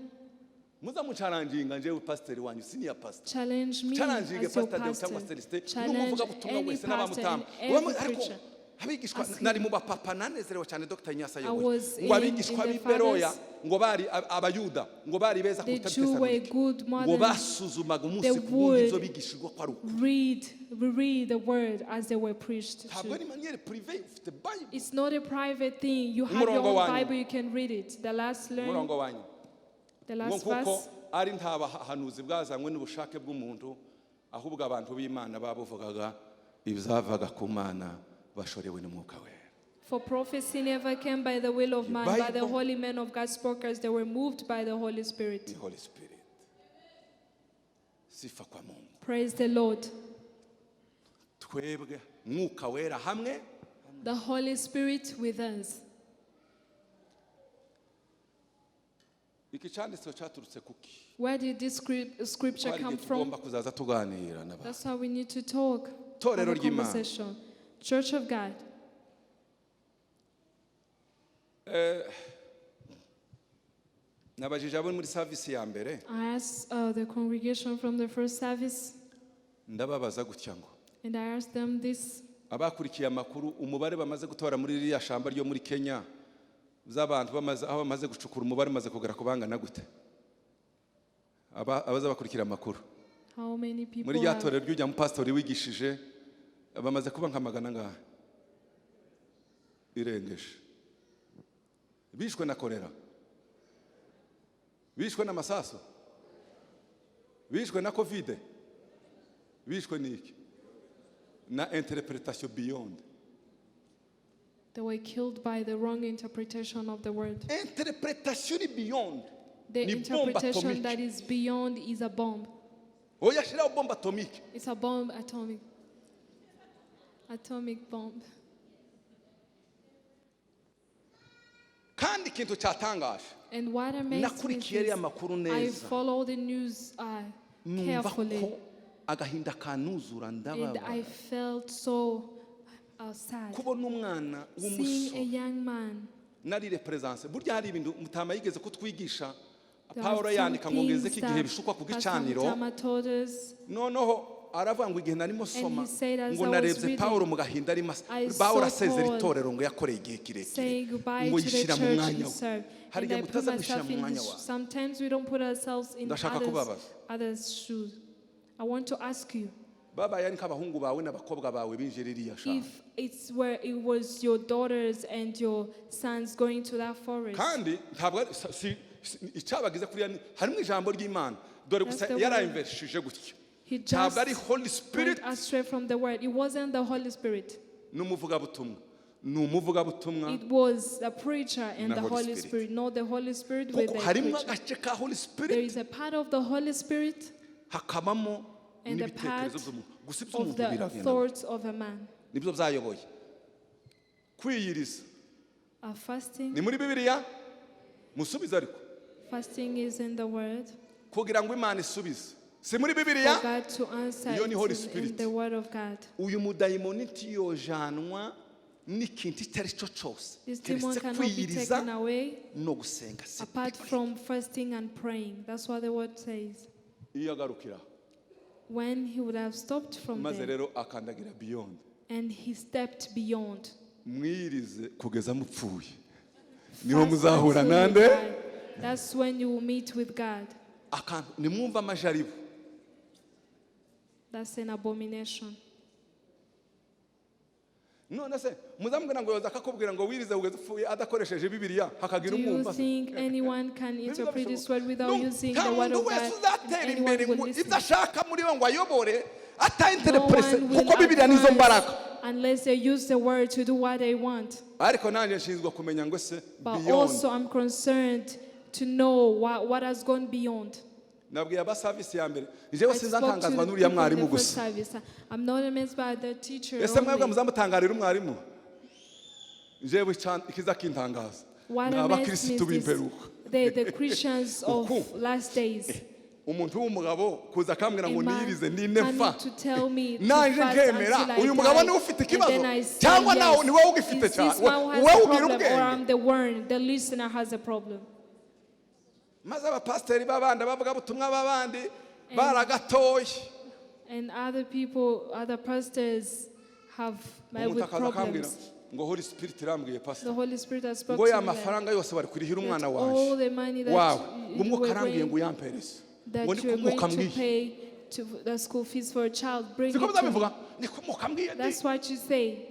Muza mucaranginga njyewe pasiteri wanyu senior pastor. Challenge me Challenge as your pastor Deo cyangwa pastor. Celestin Challenge n'umuvugabutumwa any wese pastor n'abamutamba and every ariko preacher. abigishwa Ask him. Nari mu bapapa nanezerewe cyane Dr Nyasa I yoboye was ngo abigishwa in the b'i Beroya fathers. Ngo bari abayuda ngo bari beza The kuruta Jew were Tesalonike good more ngo than basuzumaga umunsi they ku wundi ibyo would bigishijwe ko ari ukuri. Read the word as they were preached Ntabwo to. ari manière privée ufite Bible. It's not a private thing. You have your Umurongo own wanyu. Bible, you can read it. The last learn, Umurongo wanyu the ngo last kuko verse. Ari nta bahanuzi bwazanywe n'ubushake bw'umuntu ahubwo abantu b'Imana babuvugaga ibyavaga ku Mana bashorewe n'Umwuka Wera. For prophecy never came by the will of man, but the Bible. Holy men of God spoke as they were moved by the Holy Spirit. Ni Holy Spirit. Sifa kwa Mungu. Praise the Lord. Twebwe Mwuka Wera hamwe. The Holy Spirit with us. Iki cyanditseho cyaturutse kuki? Where did this scripture Hari come igihe from? tugomba kuzaza tuganira n'abantu. That's how we need to talk. Torero Have a ry'Imana. conversation. Church of God. Nabajije abo muri service ya mbere. I asked the congregation from the first service, Ndababaza gutya ngo and I asked them this: abakurikiye amakuru umubare bamaze gutora muri ririya shamba ryo muri Kenya z'abantu bamaze aho bamaze gucukura umubare umaze kugera ku bangana gute? Abaza bakurikira amakuru How many people muri rya have, torero ry'ujya mupasitori wigishije bamaze kuba nka magana angahe irengeje bishwe na korera bishwe n'amasaso bishwe na COVID bishwe n'iki na interpretation beyond. They were killed by the wrong interpretation of the word. Interpretation iri beyond The ni bombe interpretation atomique. That is beyond is a bomb. Oya shyiraho bombe atomique. It's a bomb atomic. Atomic bomb. Kandi ikintu cyatangaje And what amazed me nakurikiye ariya is makuru I neza follow the news numva carefully, ko agahinda kanuzura and ndababara I felt so sad kubona umwana seeing a w'umusore young man. Nari represence burya hari ibintu mutama yigeze kutwigisha. There Pawulo are some yandika ngo ngeze things ko igihe that bishukwa ku Pastor gicaniro Mutama told us, noneho aravuga ngo igihe narimo soma and he said as ngo I was narebye reading, Pawulo mu gahinda arimo I Pawulo saw asezera Paul itorero ngo yakoreye igihe kirekire saying goodbye ngo to the yishyira mu church mwanya he we. served. Hari And igihe I put mutaza gushyira myself mu in mwanya his, wawe. Sometimes we don't put ourselves in Ndashaka kubabaza. others' shoes. I want to ask you, Babaye ari nk'abahungu bawe n'abakobwa bawe binjira iriya shamba, If it's where it was your daughters and your sons going to that forest, kandi ntabwo ari icyabagize kuriya harimo ijambo ry'Imana dore gusa That's the word. Yarayimveshije gutya. He just Ntabwo ari Holy Spirit, went astray from the word. It wasn't the Holy Spirit. N'umuvugabutumwa ni umuvugabutumwa. It was the preacher and Na the Holy Holy Spirit. Spirit, not the Holy Spirit with Kuko the harimo preacher. agace ka Holy There Spirit, is a part of the Holy Spirit hakabamo and a n'ibitekerezo part by'umuntu gusa of iby'umuntu the biragenda thoughts of a man. Nibyo byayoboye kwiyiriza. Fasting, Ni muri Bibiliya musubize ariko. Fasting is in the word. Kugira ngo Imana isubize si muri For Bibiliya. God to answer, Iyo ni Holy it's in Spirit. the word of God. Uyu mudayimoni ntiyojanwa n'ikintu icyo ari cyo cyose This demon keretse cannot be kwiyiriza taken away no gusenga. Si apart from fasting and praying. That's what the word says. Iyo agarukira, When he would have stopped from maze there rero akandagira beyond. And he stepped beyond. Mwiyirize kugeza mupfuye niho Fast muzahura until you nande. Die. That's when you will meet with God. Akantu nimwumva amajaribu. That's an abomination. None se muzamubwira ngo yoza akakubwira ngo wirize kugeza upfuye adakoresheje Bibiliya hakagira Do you umwumva? think anyone can interpret this word without No, using nta the word muntu of wese God? And uzatera anyone imbere will ngo listen. ibyo ashaka muri we ngo ayobore No atainterprese one will kuko Bibiliya nizo advance mbaraga. unless they use the word to do what they want. Ariko nanjye nshinzwe kumenya ngo ese But beyond. also, I'm concerned to know what has gone beyond. Nabwiye abaservice ya mbere jewe I sinza spoke to ntangazwa the n'uriya people in mwarimu the first gusa. service. I'm not amazed by the teacher Ese mwebwe only. muzamutangarira umwarimu? Jewe ikiza kintangaza What ni amazed me abakirisitu is this, b'imperuka. the Christians of Uku. last days. Umuntu w'umugabo kuza akambwira A ngo man niyirize nine coming fa to tell me to nanjye fast nkemera, until I uyu mugabo die, niwe ufite and ikibazo then I say cyangwa nawe yes. ni wowe ugifite Is cyane this man who has wowe a ugira problem or ubwenge. I'm the one, the listener has a problem? Maze abapasiteri b'abandi abavugabutumwa b'abandi baragatoye. And other people, other pastors have met Umuntu with akaza akambwira problems. ngo Holy Spirit irambwiye, The pastor, Holy Spirit has spoken ngo to ya me that, mafaranga yose bari kurihira umwana that wanjye all the money that wawe you, ngo you umwuka were arambwiye going, ngo uyampereze that ngo niko you are umwuka going to mbwiye. pay to the school fees for a child, bring Siko it to me. muzabivuga niko umwuka mbwiye ndi. That's what you say.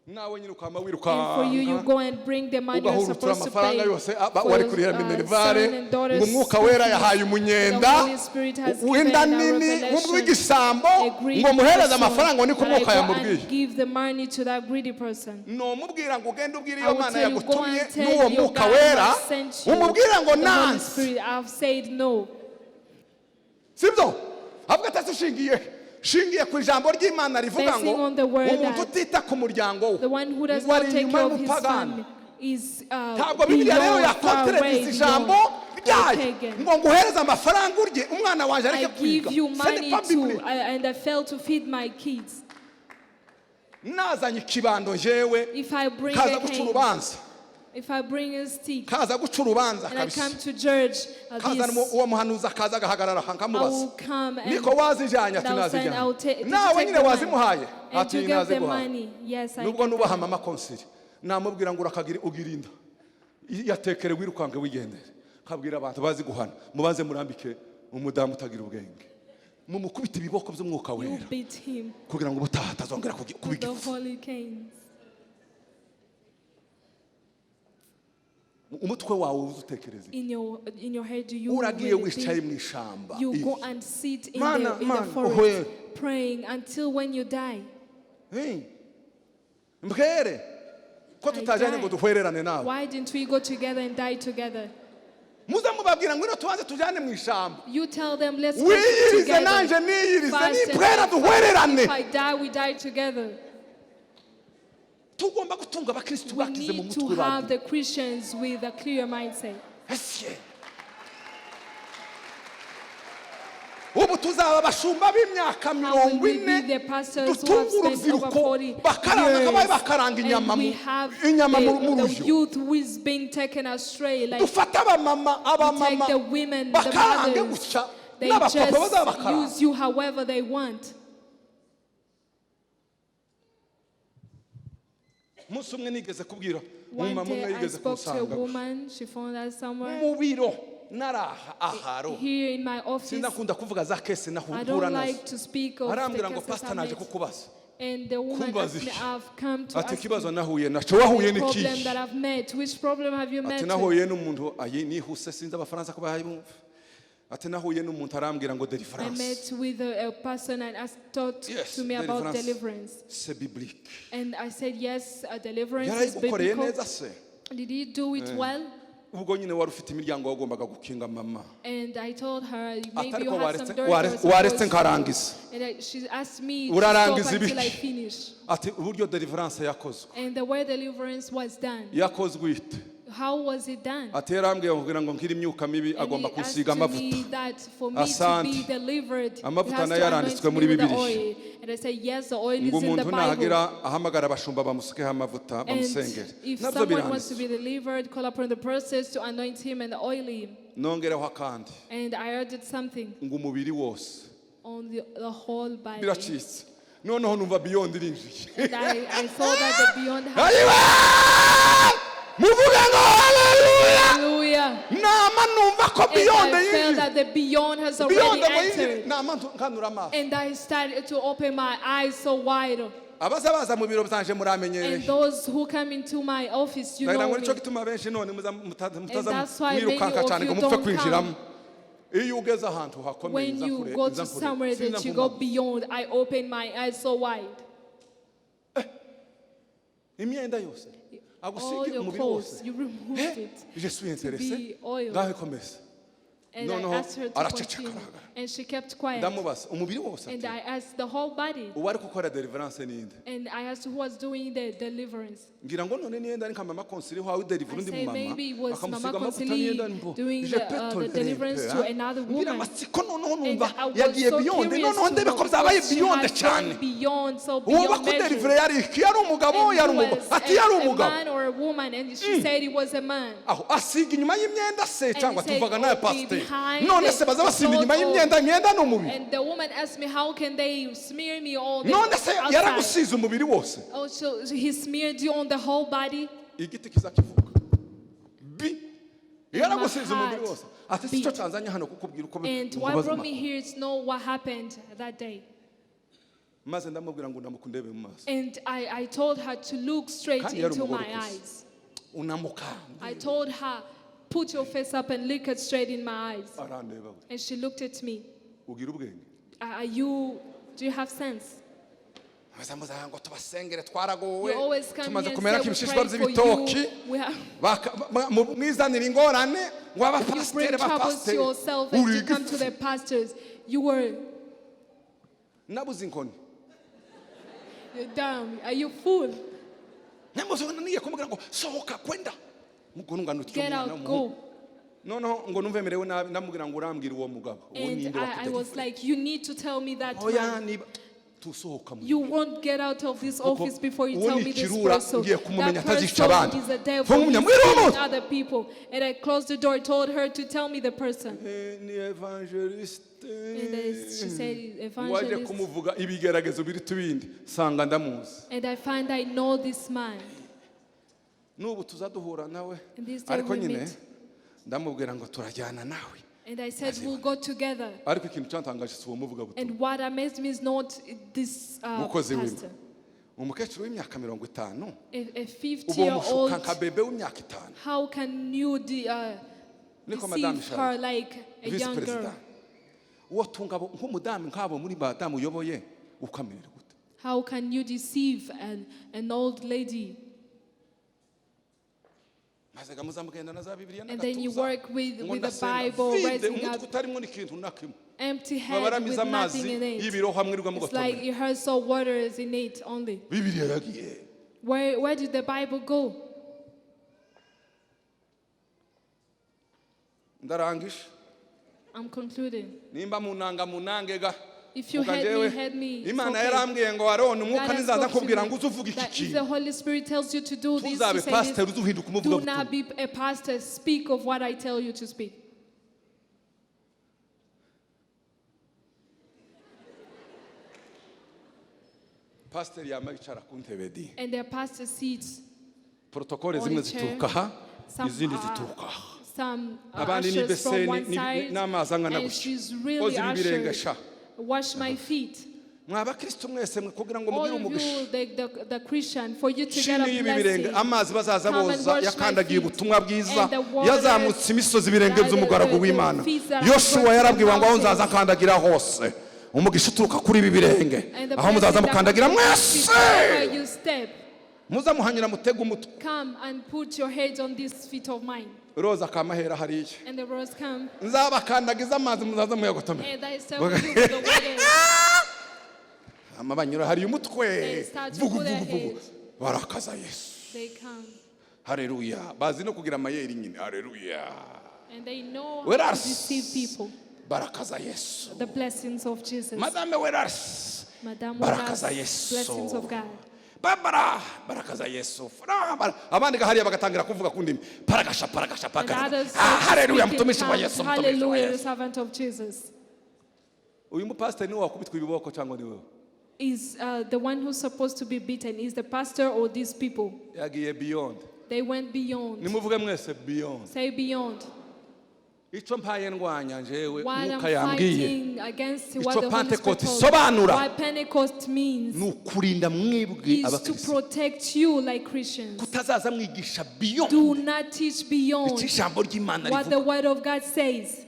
Nawe nyine ukama And for you, you wirukanka go and bring the money you're ugahurutura supposed to amafaranga pay yose for wari your kurihira minerval son and daughter's ngo umwuka school wera fees. yahaye The umunyenda Holy Spirit has given w'inda a nini revelation, w'igisambo a greedy ngo muhereze person, amafaranga ngo niko that I umwuka go yamubwiye. and give the money to that greedy person. Numubwira ngo ugende ubwire I iyo will Mana tell you, go yagutumye and tell n'uwo your mwuka God who wera has sent you, umubwire ngo the Holy nansi. Spirit, I've said no. Sibyo avuga ati ushingiye shingiye ku ijambo ry'Imana rivuga ngo Basing on the word umuntu that utita ku muryango we the one who does ngo not ari take inyuma care of his y'umupagani. family is Ntabwo Bibiliya rero beyond, far away, yakonterediza ijambo beyond the ryayo pagan. ngo nguhereze amafaranga urye umwana wanjye I areke give kwiga. you Ce n'est money pas to, biblique. and I fail to feed my kids. Nazanye ikibando jewe If I bring kaza a guca cane, urubanza if I bring a stick, kaza guca urubanza and I kabisa come to judge kazana this, uwo muhanuzi akaza agahagarara aha I nkamubaza will come and niko wazijyanye ati and I'll stand, I will nazijyanye did you nawe take nyine the money? wazimuhaye And ati you gave the naziguhaye. money. Yes, I Nubwo gave nubaha them. mama konsili namubwira ngo urakagira ugirinda yatekere wirukange wigendere kabwira abantu bazi guhana mubanze murambike umudamu utagira ubwenge mumukubite ibiboko by'umwuka You wera beat him kugira ngo ubutaha atazongera kuba with the igifu. holy canes. Umutwe wawe uzi utekereza iki? In your head, do you Uragiye really wicaye think mu ishyamba you go Iyi. and sit in Mana, the mana, forest ohe. praying until when you die? Hey. Mbwere ko I tutajyanye die. ngo duhwererane nawe. Why didn't we go together and die together? Muze mubabwira ngo ino tubanze tujyane mu ishyamba You tell them, let's go wiyirize together. nanjye niyirize Fast and nipwera fast. duhwererane. If I die, we die together. Tugomba gutunga abakristu We bakize mu need to mutwe have bawe. the Christians with a clear mindset. Ese ubu tuzaba abashumba b'imyaka How will mirongo we be ine the pastors who have dutunga spent over urubyiruko 40 bakaranga years kabaye bakaranga inyama and we mu have inyama mu the rujyo youth who is being taken astray, like dufate abamama take abamama the women, the bakarange mothers, gutya they n'abapapa just bazabakaranga. use you however they want. Umunsi umwe nigeze kubwira One umumama umwe day I yigeze spoke to a kunsanga woman, she found us somewhere mu biro. Naraha aharo Here in my office, sindakunda kuvuga za case I nahura don't nazo. like to speak of the Arambwira ngo cases pastor I naje met. kukubaza. And the woman Kumbaza asked me, iki? I've come to Ati ask you ikibazo nahuye naco wahuye the problem n'iki? that I've met. Which problem have you Ati met with? nahuye n'umuntu ayi nihuse sinzi abafaransa ko bayibumva. Ati nahuye n'umuntu arambwira ngo I deliverance met with a person and asked, taught Yes, to me about deliverance. deliverance. C'est biblique. And I said, yes, deliverance is Yarayigukoreye biblical. neza se? Did he do it well? Ubwo nyine wari ufite imiryango wagombaga gukinga mama. And I told her, maybe Atari you ko have some waretse doors you were waretse supposed to. nkarangiza. And she asked me to stop Urarangiza until I ibiki? finish. Ati uburyo deliverance yakozwe And the way deliverance was done, yakozwe ite? how was it done? Ati yarambwiye kugira ngo nkire imyuka mibi And agomba he asked kunsiga to amavuta. me that for me to Asante. be delivered, he Amavuta has nayo to yaranditswe anoint muri me with the Bibiliya. oil. And I said, yes, the oil Ngo is in the umuntu Bible. nahagera ahamagara abashumba bamusukeho amavuta And bamusengere if nabyo someone wants to biranditse. be delivered, call upon the process to anoint him and oil him. Nongereho akandi And I added something ngo umubiri wose on the whole body. biracitse noneho numva beyond irinjiye. And I saw that the beyond had Ayiwe! Muvuge ngo haleluya. Hallelujah. Nama numva ko And beyond I felt yinjiye. that the beyond has Beyond already ngo yinjire entered. nama nkanura amaso. And I started to open my eyes so wide. Abaza baza mu biro byanje muramenyereye. And those who come into my office, you Ndagira know ngo me. nicyo gituma benshi none mutaza that's why many mwirukanka of cyane you ngo mupfe don't kwinjiramo. Iyo ugeze ahantu hakomeye When nza you kure go nza to kure somewhere sinza that you go nkumaho. beyond, I open my eyes so wide. Imyenda yose All agusige your umubiri clothes, wose. you removed Eh, it. je suis intéressé. Be oiled. Ngaho ikomeza. And Noneho I asked her to araceceka continue. arahagarara. And she kept quiet. Ndamubaza umubiri wose And ati I asked the whole body. uwari gukora deliverance ninde? And I asked who was doing the deliverance. Ngira ngo none niyenda ari nka mama Konsili wawe udelivera I undi say mumama maybe it was akamusiga Mama amavuta Konsili niyenda mbo doing Je peux the tolérer deliverance un to peu, hein? another Ngira woman. amatsiko noneho And numva I was yagiye so beyond curious noneho to ndebe know ko byabaye because she beyond had cyane. gone beyond, so Uwo beyond bakudelivere measure. yari iki? Yari umugabo And yari who umugabo was ati yari a umugabo. man or a woman? And she said it was a man. Aho asiga inyuma y'imyenda se cyangwa he said, tuvaga nawe "Oh, be pasiteri behind none the se baza basiga inyuma clothes y'imyenda imyenda ni umubiri. And the woman asked me, how can they smear me all the None se outside? yaragusize umubiri wose. Oh, so he smeared you on the whole body? Igiti kiza kivuga bi yaragusize umubiri heart wose ati si cyo beat. cyanzanye hano kukubwira uko And what nkubaza brought me amakuru. here is know what happened that day. Maze ndamubwira ngo ndamukundebe mu maso. And I told her to look straight Kandi yari into umugore my ukuze. eyes. Unamuka. I told her, put your face up and look at straight in my eyes. Arandeba we. And she looked at me. Ugira ubwenge. Are you, do you have sense? Maze muza ngo tubasengere twaragowe You always come tumaze here kumera and say, nk'ibishishwa we pray for by'ibitoki you. We have, mwizanira ingorane ngo you abapasiteri bring troubles to bapasiteri yourself and Uri you come to igifu. the pastors. You were, Nabuze inkoni. you're dumb. Are you fool? Namuze niye kumubwira ngo sohoka kwenda mugorungano Get umwana out, w'umuhungu. go. Noneho ngo numve merewe nabi ndamubwira ngo urambwira uwo mugabo uwo And ninde I was wakudelivere. like, you need to tell me that Oya man. niba tusohoka mu You won't get out of this Kuko office before you uwo tell ni me this ikirura, person. ngiye kumumenya That atazica person abandi. is a devil. Mvumenya, He's mwiriwe killing umuntu. other people. And I closed the door, told her to tell me the person. Eh, ni evangeliste. And then she said, Waje evangelist. kumuvuga ibigeragezo biri tubindi sanga ndamuzi. And I find I know this man. N'ubu tuzaduhura nawe And this day ariko we nyine meet. ndamubwira ngo turajyana nawe. And I said, we'll go together. Ariko ikintu cyantangaje si uwo muvuga butumwa. And what amazed me is not this Mukozi w'Imana. pastor. Umukecuru w'imyaka 50 A 50 ubu year mushuka old, nka bebe w'imyaka 5. how can you Niko madame deceive her Charles like a visi young perezida girl? uwo tunga nk'umudamu nk'abo muri badamu uyoboye ukamerera gute? How can you deceive an old lady? Maze muzamugenda na za bibiliya And then you n'agatuza, work ngo with the ndasenga. Bible, Vide, raising umutwe up utarimo n'ikintu na kimwe empty head with babaramiza amazi nothing in it. y'ibirohwa mwirirwa It's like mugotomera. it has salt water is in it only. Bibiliya yagiye. Where did the Bible go? Ndarangije. I'm concluding. Nimba munanga munange ga. If you Kuko hate me, njyewe, hate me. It's Imana okay. yarambwiye ngo Aroni umwuka God has nizaza spoke to nkubwira me ngo uze uvuge iki that if the kintu Holy Spirit tells you to do this, tuzabe to say pasiteri this, uze uhinduka do umuvugabutumwa. not be a pastor. Speak of what I tell you to speak. Pasiteri yama yicara ku ntebe di And their pastor seats protokole on zimwe a chair. zituruka aha Some izindi are zituruka aha. Some Abandi ni ushers from ibeseni, one side, n'amazi angana and gutya. she's really Oza ibi birenge ushered. sha. Wash my feet. Mwa bakristo mwese mwe kugira ngo All mugire of umugisha you, the Christian, for you to get a shini y'ibi birenge blessing. amazi bazaza Come and boza wash my yakandagiye feet. ubutumwa bwiza And the waters yazamutse imisozi ibirenge that by'umugaragu the w'Imana. feet that are Yoshuwa going to yarabwiwe ngo aho mountains. nzaza nkandagira hose umugisha uturuka kuri ibi birenge And the aho muzaza blessing that mukandagira comes from these mwese feet, wherever you step, muzamuhanyura mutege umutwe. Come and put your heads on these feet of mine. Roza akamahera hariya And the rose come, nzabakandagiza amazi muzaza muyagotomera and I step with you with the water. Hama banyura hariya umutwe They start to vugu put their vugu vugu heads. barakaza Yesu. They come, Haleluya bazi no kugira amayeri nyine haleluya and they know how Where to else? deceive people. Barakaza Yesu. The blessings of Jesus. Madame Werars Madame barakaza Wera's Yesu. blessings of God. Barbara barakaza Yesu. Abandi hariya bagatangira kuvuga ku ndimi paragasha paragasha And paragasha. others Ah, start to haleluya speak in mtumishi wa tongues. Yesu, mtumishi wa Hallelujah, the Yesu. servant of Jesus. Uyu mupasiteri niwe wakubitwa ibiboko cyangwa ni wewe? Is the one who's supposed to be beaten, is the pastor or these people? Yagiye beyond. They went beyond. Nimuvuge mwese beyond. Say beyond. Icyo mpaye ndwanya njyewe What I'm Mwuka yambwiye fighting against Icyo what the Holy Spirit Pentecost told, isobanura. what Pentecost means ni ukurinda mwebwe is to abakristo protect you like Christians. kutazaza mwigisha beyond Do not teach beyond icyo ijambo ry'Imana what the rivuga. word of God says.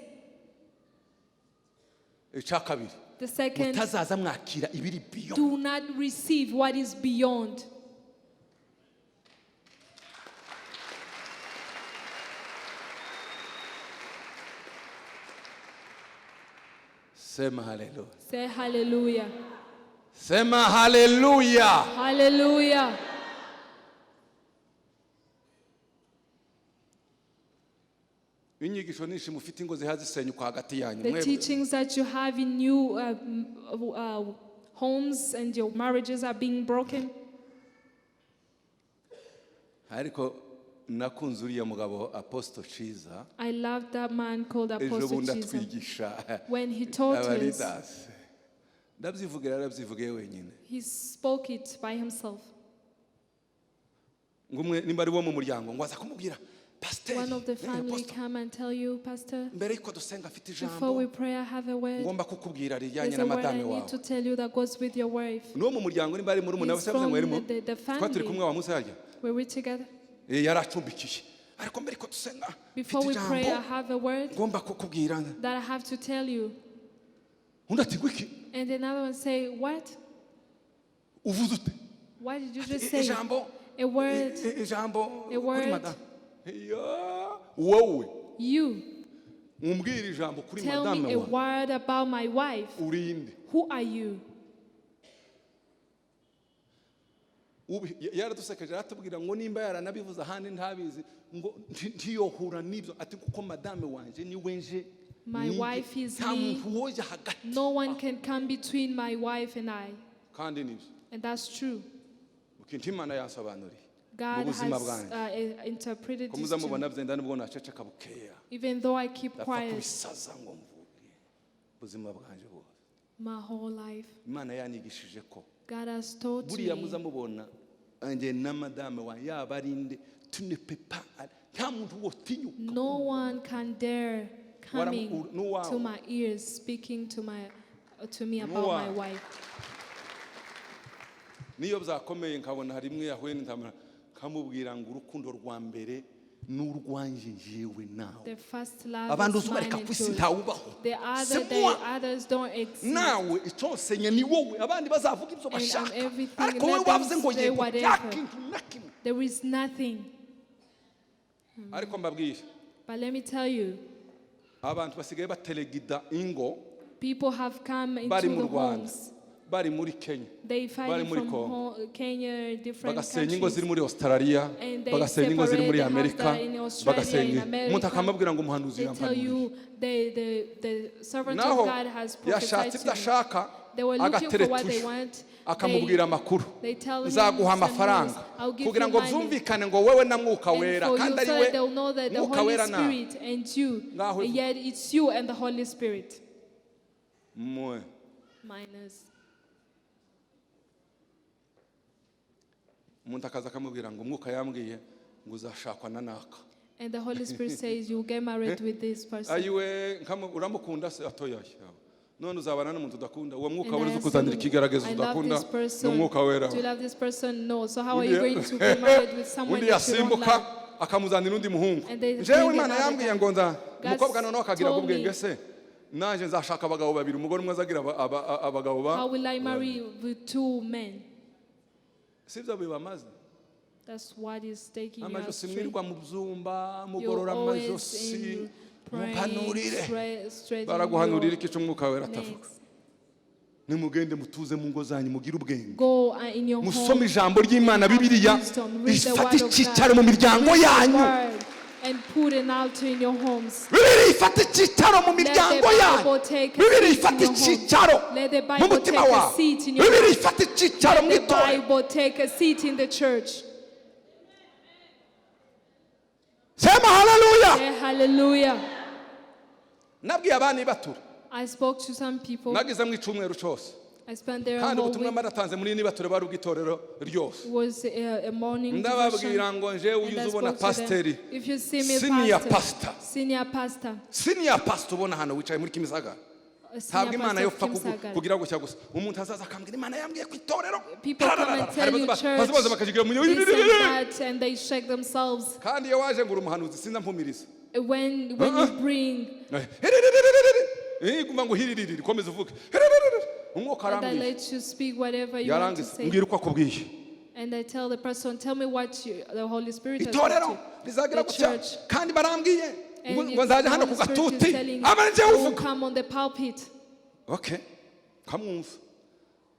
Icya kabiri The second, mutazaza mwakira ibiri beyond. do not receive what is beyond. Sema haleluya. Say hallelujah. Sema haleluya. Hallelujah. Inyigisho nyinshi mufite ingo ziha zisenyuka hagati yanyu The mwebwe. teachings that you have in new homes and your marriages are being broken. Ariko nakunze uriya mugabo Apostle Ciza I love that man called ejo Apostle bundi Chiza. atwigisha When he taught us, abaleaders ndabyivugira yarabyivugiye wenyine he spoke it by himself. Ngo umwe nimba ari wo mu muryango ngo aza kumubwira pasiteri One of the family Apostle, come and tell you, Pastor, mbere yuko dusenga afite before we ijambo pray, I have a word. ngomba kukubwira rijyanye There's na a word I madame need wawe to tell you that goes with your wife. n'uwo mu muryango nimba ari muri He's we yavuze ngo yarimo from the twari turi family. kumwe wa munsi harya. Were we together? Yari acumbikiye ariko mbere yuko dusenga Before mfite we pray, I ijambo have a word ngomba kukubwira. That I have to tell you. Undi ati ngwiki And another one say, what? Uvuze ute? What did you just say? Ijambo A word. Ijambo A kuri word. madamu. Ya, wowe You umbwira ijambo kuri tell madame me a wawe word about my wife. urinde Who are you? Yaradusekeje aratubwira ngo nimba yaranabivuze ahandi ntabizi ngo ntiyohura n'ibyo ati kuko madame wanje niwe nje My ninjye. Wife is Nta me. muntu woja hagati. No one can come between my wife and I. Kandi nibyo And that's true. ukintu Imana yasobanuriye mu God buzima has bwanjye interpreted ko this muza to me. mubona byenda nubwo naceceka bukeya Even though I keep ndapfa quiet kubisaza ngo mvuge ubuzima bwanjye bwose my whole life, Imana yanyigishije ko God has taught buriya me. muza mubona njye na madame wa yaba ari nde tu ne peux pas nta muntu wotinyuka. No one can dare coming N'uwawe. To my ears speaking to me about my N'uwawe. Wife. Niyo byakomeye nkabona hari imwe yahuye n'intambara nkamubwira ngo urukundo rwa mbere ni urwanjye njyewe nawe The first love abandi is mine uzubareka and ku isi yours. ntawubaho. The other, C'est the moi. Others don't exist. Nawe icyonsenye ni wowe abandi bazavuga ibyo And I'm bashaka everything. ariko wowe Let them wavuze ngo say yego nta whatever. kintu na kimwe. There is nothing. Ariko mbabwire But let me tell you, abantu basigaye batelegida ingo people have come into bari mu the Rwanda homes. Bari muri Kenya They fight bari muri from Congo Kenya, different bagasenya ingo ziri countries. Muri Australia And they bagasenya ingo ziri separate muri the house Amerika that are in Australia, bagasenya in America. umuntu akamubwira ngo umuhanuzi They tell yampanuriye you the servant of naho God has prophesied yashatse to ibyo me. ashaka They were looking for what they agateretuye want. Akamubwira amakuru They tell him nzaguha some news. amafaranga I'll give kugira you ngo money. byumvikane ngo wowe na Mwuka And Wera for you, kandi ari so we that they'll know that the Mwuka Holy Wera nawe Spirit and you, Ngaho ivuga. yet it's you and the Holy Spirit. Mwe. Minus. Umuntu akaza akamubwira ngo umwuka yambwiye ngo uzashakwa na naka. And the Holy Spirit says, "You get married with this person." Ayiwe uramukunda se atoyaye none uzabana n'umuntu udakunda uwo mwuka And wera I uzi asked kuzanira him, ikigeragezo "I love udakunda this person. ni umwuka wera Do you love this person? No. So how are you going to be married with someone undi that you don't yasimbuka like?" akamuzanira undi muhungu And they njyewe bring Imana another yambwiye guy. ngo nza God umukobwa noneho akagira told me- ubwenge se nanjye nzashaka abagabo babiri umugore umwe azagira abagabo ba How will I marry with two men? Sibyo bibamaze That's what is taking you amajosi astray. mwirirwa mu byumba You're mugorora always amajosi in praying, mupanurire straightening baraguhanurira your iki umwuka wera atavuga necks. Nimugende mutuze mu ngo zanyu mugire ubwenge Go in your musome home. Ijambo ry'Imana Have Bibiliya wisdom. Read the ifate word of icyicaro God. mu miryango Read the yanyu word and put an altar in your homes. Bibiliya ifate icyicaro mu Let the miryango yanyu Bible take a Bibiliya seat in ifate your home. icyicaro Let the mu Bible mutima take a wawe seat in your Bibiliya ifate icyicaro mu Let the itorero Bible take a seat in the church. Sema haleluya Say hallelujah. Nabwiye abana ibatura I spoke to some people. nagize mu icyumweru cyose I spent there a kandi whole ubutumwa week. maratanze muri nibature bari ubw'itorero ryose It was a morning ndababwira devotion. Ngo njewe And uyu I ubona spoke to them. pasiteri If you see me, senior pastor, pastor. Senior pastor, Senior pastor ubona hano wicaye muri Kimisagara a senior ntabwo Imana pastor yo of pfa Kimisagara. Kugira gutya gusa umuntu azaza akambwira Imana yambwiye ku itorero People come and tell you church baza bakajigira mu this and that, and they shake themselves. Kandi iyo waje ngo uri umuhanuzi sinza mpumiriza When you bring, guma ngo hiririri komeza uvuge umwuka and I arambwiye let you speak whatever you want to yarangiza say. mbwira uko akubwiye And I tell the person, "Tell me what the Holy Spirit has itorero taught you." rizagira The gutya church. Kandi barambwiye ngo And ngo it's nzajya the hano ku Holy Spirit is gatuti telling aba ari njyewe you, "Will uvuga come on the pulpit." Okay kamwumva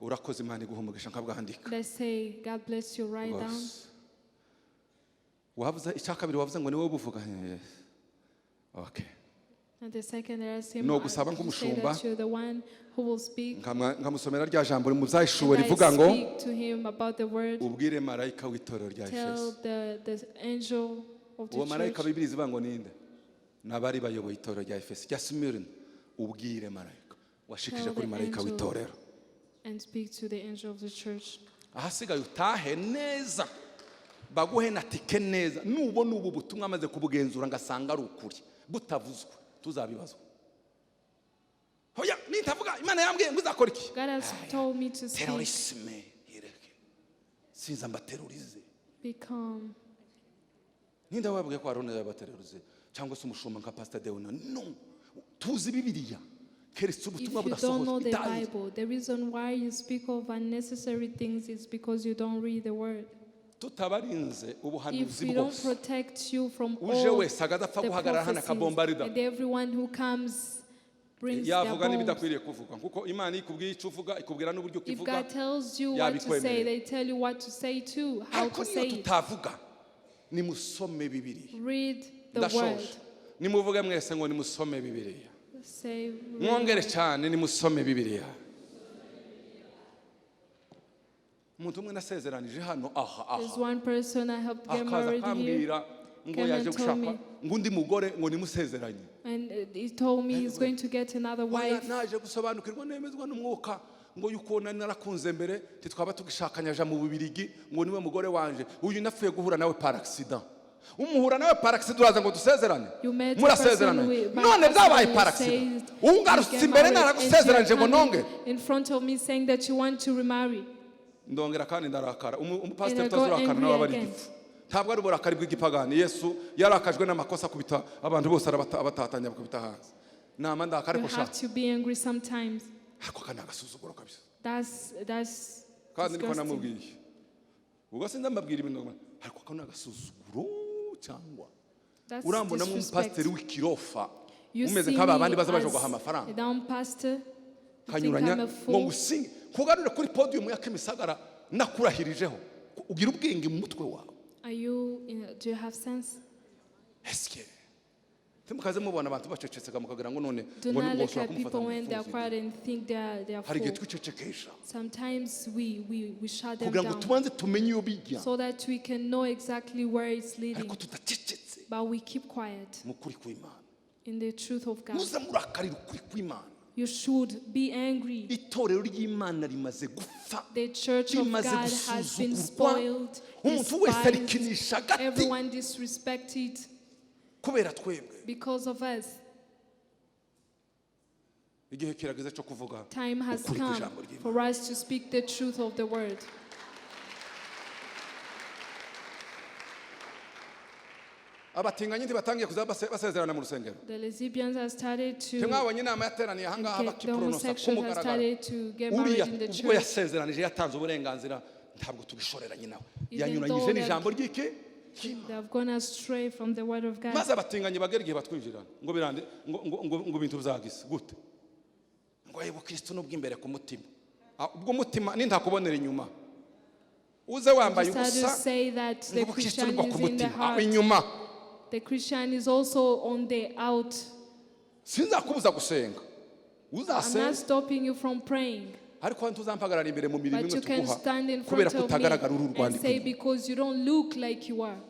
urakoze Imana iguha umugisha nkabwandika And I say, "God bless you," write down. Rwose. Wavuze icya kabiri wavuze ngo ni wowe ubuvuga. Yes. Okay. And the second, I ask him, No gusaba "You say nk'umushumba. that you're the one who will speak." Nkamusomera rya jambo mu byahishuwe And I rivuga ngo speak to him about the word. Ubwire marayika w'itorero rya Tell Efeso the angel of uwo the marayika church. Bibiri zivuga ngo ninde n'abari bayoboye itorero rya Efeso rya Simirina ubwire marayika washikije Tell kuri the marayika angel. w'itorero And speak to the angel of the church. Ahasigaye utahe neza baguhe na tike neza nubona ubu butumwa amaze kubugenzura ngasanga ari ukuri butavuzwe tuzabibazwa hoya nintavuga Imana yambwiye ngo izakora iki God has told me to speak. Terrorisme ireke sinza mbaterurize Be calm. Ninde wabwiye ko Aroni yabaterurize cyangwa se umushumba nka Pastor Deona no tuzi Bibiliya keretse If ubutumwa you don't know budasohojwe the itaye Bible, the reason why you speak of unnecessary things is because you don't read the word. Tutabarinze If ubuhanuzi we don't bwose protect you from uje all wese agapfa the guhagarara hano prophecies, akabombarida and everyone who comes brings their yavuga bombs. n'ibidakwiriye kuvuga kuko Imana iyo ikubwiye icyo uvuga ikubwira n'uburyo If ukivuga God tells you what to say, yabikwemerera. they tell you what to say too, how Ariko to niyo say it. tutavuga nimusome Bibiliya Read the word. ndashoje nimuvuge mwese ngo nimusome Bibiliya Say, read. Mwongere cyane nimusome Bibiliya umuntu umwe nasezeranije hano aha There's aha one person I helped get akaza married here, akambwira ngo Came yaje and told gushaka me. Ngo undi mugore ngo nimusezeranye And he told me he's going to get another Oya, wife. naje gusobanukirwa nemezwa n'umwuka ngo yuko nari narakunze mbere ntitwaba tugishakanya aja mu Bubirigi ngo niwe mugore wanje uyu napfuye guhura nawe par accident umuhura nawe par accident uraza ngo dusezerane You met a murasezerana person by none byabaye accident, par you accident said ungarutse you get imbere married, and naragusezeranije you're ngo nonge coming in front of me saying that you want to remarry. Ndongera kandi ndarakara umupasiteri And I go utazurakara angry nawe aba ari again. igifu ntabwo ari uburakari bw'igipagani Yesu yarakajwe n'amakosa akubita abantu bose abatatanya bakubita hanze nama ndakara You ariko have sha to be angry sometimes. Ariko aka ni agasuzuguro kabisa That's kandi niko disgusting. namubwiye ubwo sinzi mbabwira ibintu ariko aka ni agasuzuguro cyangwa That's urambonamo disrespect. umupasiteri w'ikirofa You umeze see nk'aba me bandi baza baje as guha amafaranga a down pastor. You think kanyuranya I'm a ngo fool. ngusinge kugarure kuri podium ya Kimisagara nakurahirijeho ugira ubwenge mu mutwe wawe Are you? Do you have sense? Esike ntimukaze mubona abantu bacecetse mukagira ngo none Do ngo not ngo look ushobora at kumufata people when they are ngo quiet and think they are hari igihe full. twicecekesha Sometimes we shut them kugira ngo down tubanze tumenye iyo bijya so that we can know exactly where it's leading. Ariko tudacecetse But we keep quiet mu kuri kw'Imana in the truth of God. muze murakarira ukuri kw'Imana You should be angry. Itorero ry'Imana rimaze gupfa The church of rimaze God has been gusuzugurwa spoiled, umuntu wese despised. arikinisha agati Everyone disrespected. Kubera twebwe. Because of us. Igihe kirageze cyo kuvuga Time has ukuri come kw'ijambo ry'Imana. For us to speak the truth of the word. Abatinganyi ntibatangiye kuza basezerana mu rusengero. The lesbians have started to Ntimwabonye inama yateraniye ahangaha get, the bakiporonosa ku homosexuals have mugaragaro. started to get Uriya married in the ubwo church. yasezeranije yatanze uburenganzira ntabwo tubishoreranye nawe. Even Yanyuranyije though n'ijambo ry'iki. they have gone astray from the word of God. Maze abatinganyi bagera igihe batwinjirana ngo birande ngo ibintu byagise gute ngo yewe Kristo n'ubw'imbere ku mutima. Ah, ubwo umutima nintakubonera inyuma uze wambaye Started to ubusa say that the ngo Kristo Christian nubwo is ku in the mutima. Ah, heart. inyuma. The Christian is also on the out. Sinzakubuza gusenga. I'm Uzasenga. not stopping you from praying. Ariko ntuzampagarara imbere mu mirimo But imwe you can tuguha stand in kubera front of me kutagaragara uru and rwandiko. say because you don't look like you are.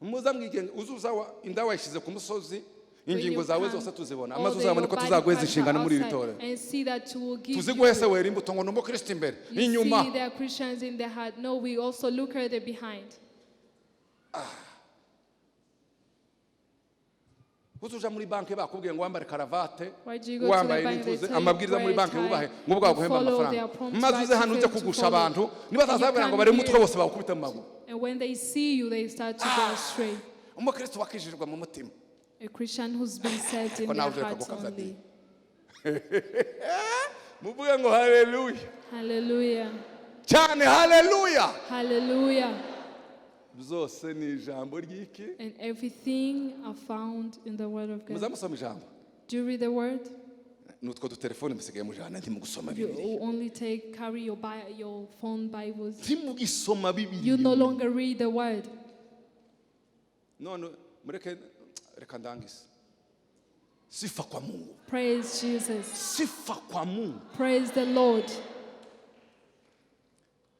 Muza mwigenga uzuza inda wayishyize ku musozi When ingingo you zawe come, zose tuzibona all amaze the uzabone your ko body tuzaguheza parts inshingano are muri iri outside torero. and see that you will give Tuziguhese you. wera imbuto ngo ni umukristo imbere You inyuma. see there are Christians in the heart. No, we also look at the behind. Uzuja muri banki bakubwiye ngo wambare karavate Why do you go to the wambaye bank? They n'intuze tell you amabwiriza muri wear banki tie. wubahe ngo You bwaguhemba follow amafaranga their prompts, maze but uze you hano ujye fail to kugusha follow. abantu And you nibazazabwira ngo come bare umutwe here. bose bawukubite mu maguru. And when they see you, they start to go astray. Umukristo wakijijwe mu mutima. A Christian who's been set in Ko nawe their uje hearts kugukaza only. Muvuge ngo haleluya. Hallelujah. Cyane haleluya. Hallelujah. Byose ni ijambo ry'iki. And everything are found in the word of God. Muzamusoma ijambo. Do you read the word? Nutwo dutelefone musigaye mujana ntimugusoma You Bibiliya. only take carry your phone Bibles. Ntimugisoma You Bibiliya. no longer read the word. None mureke reka ndangize. Sifa kwa Mungu. Praise Jesus. Sifa kwa Mungu. Praise the Lord.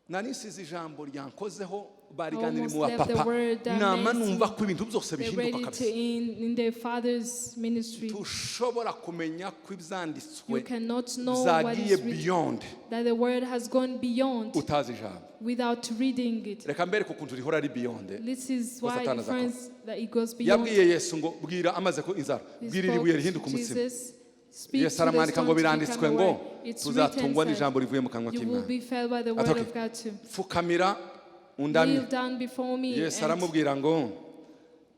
Nari nsize ijambo ryankozeho bariganira Almost mu left the bapapa word that nama makes numva me- ko ibintu byose They're bihinduka ready to kabisa. in their father's ministry. Tushobora kumenya ko ibyanditswe You cannot know what byagiye is written, beyond that the word has gone beyond utazi ijambo. Without reading it. Reka mbereke ukuntu rihora ari beyond. This is Ko why Satani azakora. friends that it goes beyond. Yabwiye Yesu ngo bwira amaze ko inzara He bwira iri buye spoke rihinduka to umutsima. Jesus, speak Yesu to the aramwandika stone ngo to biranditswe become a ngo word. It's written, tuzatungwa said, n'ijambo rivuye mu kanwa you will k'Imana. be fed by the Ati, word okay. of God too. Pfukamira undamye. Kneel down before me Yesu and aramubwira ngo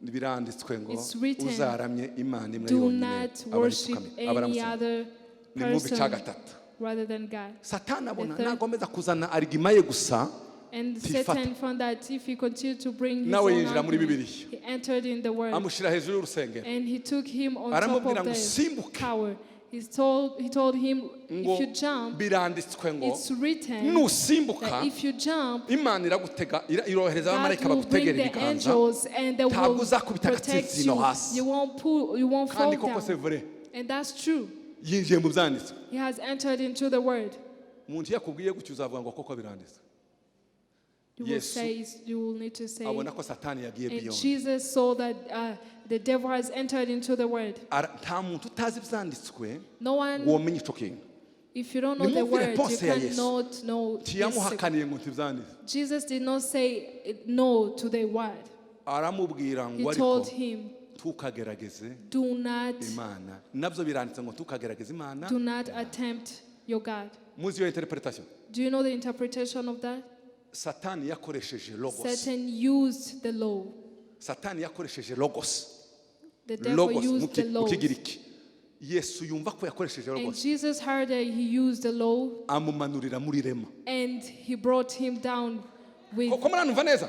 biranditswe ngo It's written, uzaramye Imana imwe do yonyine not worship abarayipfukamira any abaramusenga. other Ni mu bica person gatatu. Rather than God. Satani abona The third- nagomeza kuzana arigima ye gusa And Tifata. Satan found that if he continued to bring his Nawe own yinjira muri argument, Bibiliya. he entered in the word amushyira hejuru y'urusengero and he took him on top aramubwira of ngo the usimbuke tower. He told him, ngo if you jump, biranditswe ngo it's written nusimbuka that if you jump, Imana iragutega irohereza God abamarayika will bring bagutegera the ibiganza angels and they ntabwo will uzakubita protect agatsinsino you. hasi. You won't fall Kandi koko c'est down. vrai. And that's true. Yinjiye mu byanditswe. He has entered into the word. Umuntu iyo akubwiye gutyo uzavuga ngo koko biranditswe. You will Yesu say, you will need to say. Abona ko Satani yagiye And beyond. Jesus saw that the devil has entered into the word. Nta muntu utazi ibyanditswe No one, womenya ico kintu. if you don't know the Nimwumve word, you réponse ya Yesu. cannot know this. Ntiyamuhakaniye ngo ntibyanditswe. Jesus did not say no to the word. Aramubwira He ngo told ariko him, ntukagerageze do not, Imana nabyo biranditse ngo ntukagerageze Imana. do not attempt your God. Muzi iyo interpretation. Do you know the interpretation of that? Satani yakoresheje logos. Satan used the law. Satani yakoresheje logos. The devil Logos mu used the mu law. kigiriki. Yesu yumva ko yakoresheje And logos Jesus heard that he used the law amumanurira muri rema. And he brought him down with Koko muranumva neza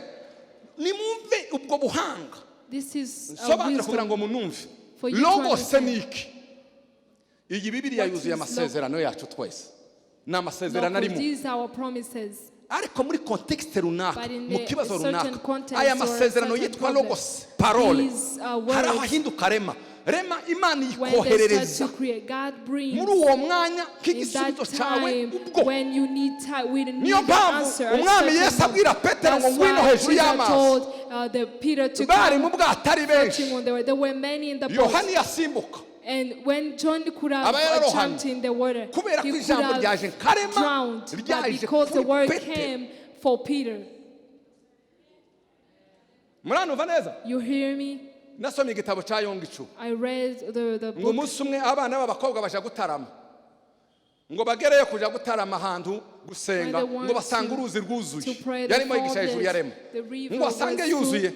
nimwumve ubwo buhanga. This is a Sobanura kugira ngo wisdom munumve. For you to Logos understand. ni iki? Iyi Bibiliya What yuzuye is amasezerano yacu twese ni amasezerano Logos, arimo. these are our promises. Ariko muri contexte runaka But in mu the kibazo certain runaka context aya or masezerano certain yitwa problem, logos parole these, hari aho words, ahinduka rema rema Imana when they start ikoherereza to create, God brings muri uwo mwanya in nk'igisubizo that cyawe time ubwo. when you need time, we need Niyo the mpamvu answer at umwami certain Yesu abwira moment. Petero ngo That's ngwino why hejuru Jesus y'amazi. told the Peter to Bari come mu bwato ari benshi. floating on the water. There were many in the boat. Yohani yasimbuka And when John could have aba yararohamye. Jumped in the water, Kubera he ko could ijambo have ryaje nka rema drowned. But ryaje because the kuri word Petero. came for Peter, Muranumva neza? You hear me? Nasomye igitabo cya Yonggi Cho. I read the Ngo book. umunsi umwe abana b'abakobwa baja gutarama, ngo bagereyo kuja gutarama ahantu gusenga, When they want ngo basanga uruzi rwuzuye. to pray, they Yarimo yigisha found hejuru ya that rema. the river Ngo basange was yuzuye,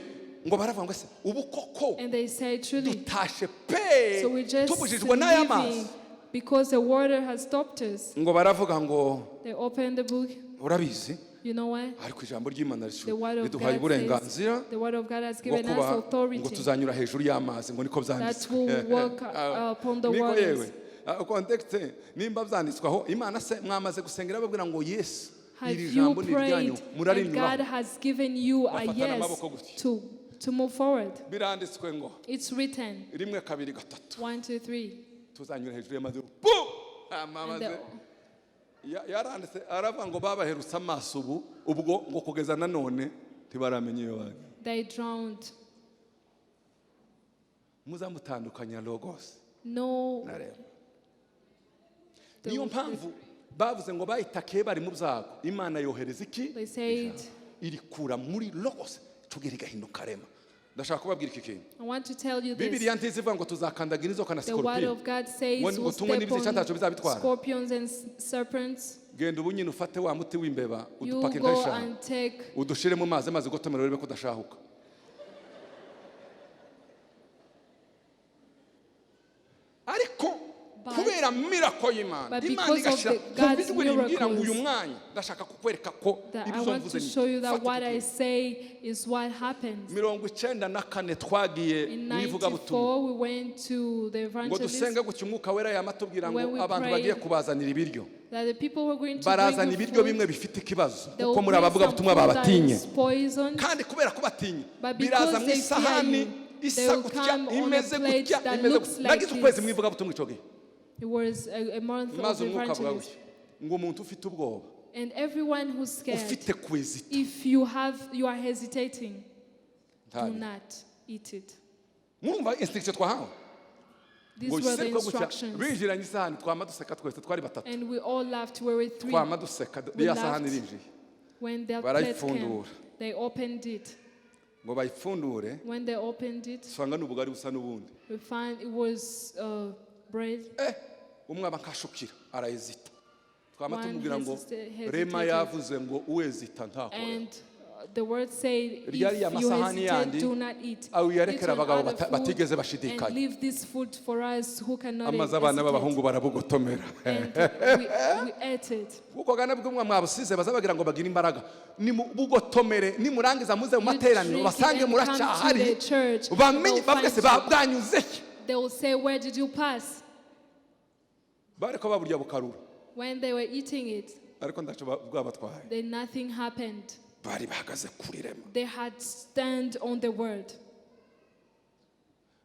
ngo baravuga ngo: "Ese ubu koko And they said, "Truly, dutashe pe so we're just tubujijwe n'aya mazi?" leaving because the water has stopped us." Ngo baravuga ngo: They opened the book. "Urabizi, You know what? ariko ijambo ry'Imana The word of riduhaye God says, uburenganzira the word of God has bwo given us kuba ngo authority tuzanyura hejuru y'amazi," ngo niko that byanditswe. will walk upon the Niko waters. yewe. Contexte nimba byanditswe aho, Imana se mwamaze gusengera babwira ngo: "Yesu, Have iri you jambo ni prayed iryanyu," and God murarinyuraho. has given you a Bafatana yes amaboko gutya. to move forward? Biranditswe ngo It's written. rimwe, kabiri, gatatu, One, two, three. tuzanyura hejuru y'amazi bu And amazi. the, Yaranditse aravuga ngo babaherutse amaso ubu ubwo, ngo kugeza nanone ntibaramenya iyo bagiye. They drowned. Muzamutandukanya logos No. na rema. Niyo mpamvu bavuze ngo bayitakiye bari mu byago, Imana yohereza iki? They said, Irikura muri logos tugera igahinduka rema. Ndashaka kubabwira iki kintu. I want to tell you this. Bibiliya ntizivuga ivuga ngo tuzakandagira inzoka na The word scorpion, of God says ngo we'll ngo tunywe step n'ibizica ntacyo on bizabitwara. scorpions and serpents. Genda ubu nyine ufate wa muti w'imbeba, You udupake go nk'eshanu, and take udushire mu mazi, amazi gotomera, urebe ko udashahuka. Ariko kubera miracle y'Imana, But Imana because of igashyira the God's ku ijwi rimbwira ngo miracles, uyu mwanya ndashaka kukwereka ko that I ibyo want mvuze to ni show you that Fata what iki I kintu. say is what happens. 94 twagiye In mu ivugabutumwa, 94, we went to the ngo evangelist dusenge gutya, Umwuka Wera yamatubwira ngo When we abantu prayed, bagiye kubazanira ibiryo, that the people were going to barazana bring the ibiryo bimwe food. bifite ikibazo, They kuko will muri bring some abavugabutumwa food that babatinye. is poisoned. Kandi kubera ko batinya, But biraza because mu they fear isahani you, they isa will gutya, come on a imeze plate gutya, that imeze looks gutya. like Nagize ukwezi this. mu ivugabutumwa icyo gihe. It was a month of Maze Umwuka avuga evangelism. gutya ngo umuntu ufite ubwoba, And everyone who's scared, ufite kwezita, if you are hesitating, do ntabe. not eat it. Murumva instruction twahawe? These Ngo were the isekwe gutya, instructions. binjiranye isahani, twama duseka twese, twari batatu. And we all laughed. We were three. Twama duseka, We iriya sahani laughed. irinjiye. When that plate came, Barayipfundura. they opened it. Ngo bayipfundure, When they opened it, usanga ni ubugari busa n'ubundi. we find it was bread. Eh, umwe aba nkashukira arayizita, twama One tumubwira ngo hesitated. rema yavuze ngo uwezita ntakore. And the word said, if Ryariya you masahani hesitate, yandi, do not eat. aho uyarekera Eat on abagabo other food batigeze bashidikanya. and leave this food for us who cannot Amaze abana hesitate. b'abahungu barabugotomera. And we ate it. Kuko gana bw'umwe mwabusize baza bagira ngo bagire imbaraga, nimubugotomere, nimurangiza muze mu You materaniro drink it basange and come to muracyahari, the church, bamenye they'll bavuge se find you. bwanyuze he? They will say, "Where did you pass?" Bariko baburya bukarura. When they were eating it, Ariko ndaco bwabatwaye. then nothing happened. Bari bahagaze kuri rema. They had stand on the word.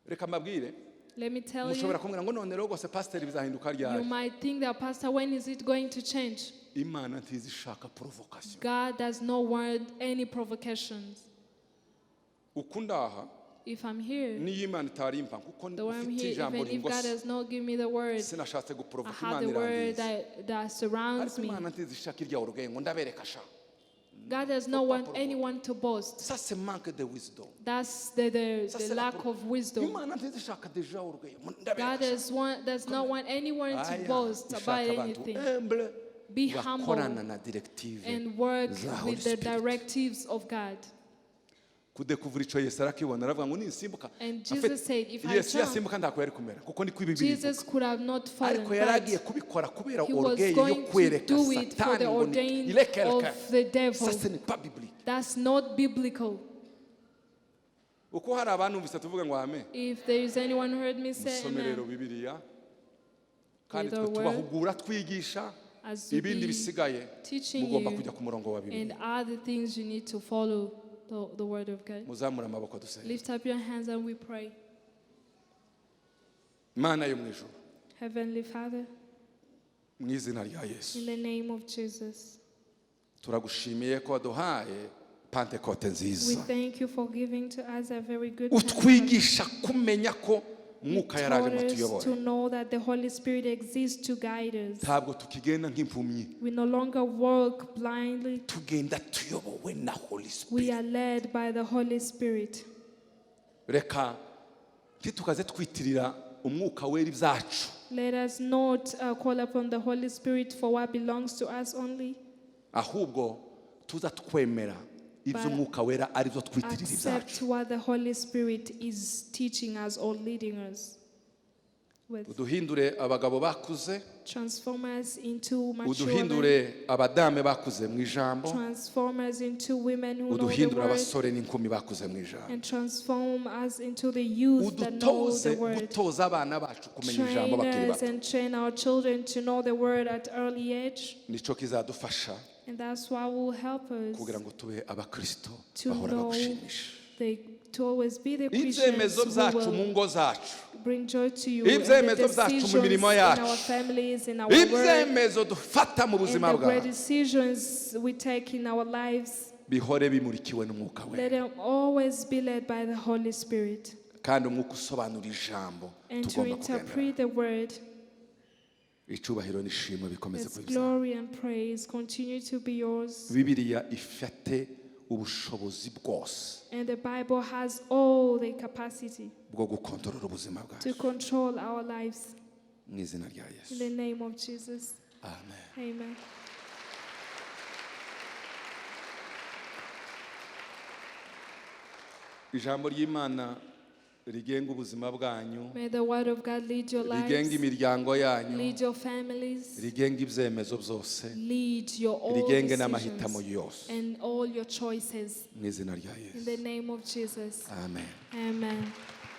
Reka mbabwire. Let me tell you, Mushobora kumbwira ngo none rero rwose pasiteri bizahinduka you ryari? might think that, "Pastor, when is it going to change?" Imana ntizishaka provocation. God does not want any provocations. Uku ndaha, If I'm here, niyo Imana itarimpa kuko the way I'm ufite here, ijambo even if God ringose, does not give me the word, sinashatse I guprovoka. have Imana the word irangiza. that surrounds Ariko me. Imana ntizishaka irya orgueil ngo ndabereka sha. God does not want anyone to boast. Ça, c'est manque de wisdom. That's the, Ça, the c'est la lack of wisdom. Imana ntizishaka déjà orgueil ngo God ndabereka sha. does not want anyone to Aya, boast ishaka about abantu anything. humble, Be humble bakorana na directive and work za Holy with the Spirit. Directives of God. Kudekuvura ico Yesu arakibona, aravuga ngo ninsimbuka. And En fait, Jesus said, "If I Yesu jump," yasimbuka ntako yari kumera kuko niko ibi bivuga. Jesus could have not fallen, Ariko yari agiye but kubikora kubera he was orgueil yo going to kwereka do it for Satani the ngo ni ordained il est quelqu'un. of the Ça, devil. ce n'est pas biblique. That's not biblical. Uko hari abanumvise tuvuga ngo amen. If there is anyone who heard me say Musome rero amen, Bibiliya, kandi Read twe our word. tubahugura twigisha, As we ibindi be bisigaye teaching mugomba you kujya ku murongo wa and Bibiliya. other things you need to follow the word of God. Muzamure amaboko dusenge. Lift up your hands and we pray. Imana yo mu ijuru, Heavenly Father, mu izina rya Yesu, in the name of Jesus, turagushimiye ko waduhaye Pantekote we nziza. thank you for giving to us a very good Pentecost. Utwigisha kumenya ko Mwuka He yaraje ngo taught us atuyobore. to know that the Holy Spirit exists to guide us. Ntabwo tukigenda nk'impumyi. We no longer walk blindly. Tugenda tuyobowe na Holy We Spirit. Are led by the Holy Spirit. Reka ntitukaze twitirira Umwuka Wera ibyacu. Let us not call upon the Holy Spirit for what belongs to us only. Ahubwo tuza twemera ibyo But Umwuka Wera ari byo twitirira accept ibyacu. What the Holy Spirit is teaching us or leading us with. Uduhindure abagabo bakuze. Transform us into mature men. Uduhindure abadame bakuze mu ijambo. Transform us into women who know the Uduhindure word. Abasore n'inkumi bakuze mu ijambo. And transform us into the youth that know Udutoze the word. Gutoza abana bacu kumenya ijambo Train bakiri us bato. And train our children to know the word at early age. Nicyo kizadufasha And that's what will help us kugira ngo tube abakristo to bahora know bagushimisha. to always be the Christians Ibyemezo who byacu mu will ngo zacu, bring joy to you, and the ibyemezo byacu mu decisions mirimo in yacu, our families, in our work, ibyemezo dufata mu and buzima the great bwacu decisions we take in our lives. bihore bimurikiwe n'Umwuka Let Wera. Them always be led by the Holy Spirit Kandi Umwuka usobanura ijambo and to tugomba kugendera. Interpret the word. Icyubahiro n'ishimwe bikomeze Its kuba ibyawe. Glory and praise continue to be yours. Bibiliya ifite ubushobozi bwose And the Bible has all the capacity bwo gukontorora ubuzima to bwacu. Control our lives. Mu izina rya In Yesu. the name of Jesus. Amen. Amen. Ijambo ry'Imana rigenga ubuzima bwanyu, May the word of God lead your rigenga lives, imiryango yanyu, lead your families, rigenga ibyemezo byose, lead your all rigenge n'amahitamo decisions yose. And all your choices. Mu izina rya In Yesu. The name of Jesus. Amen. Amen.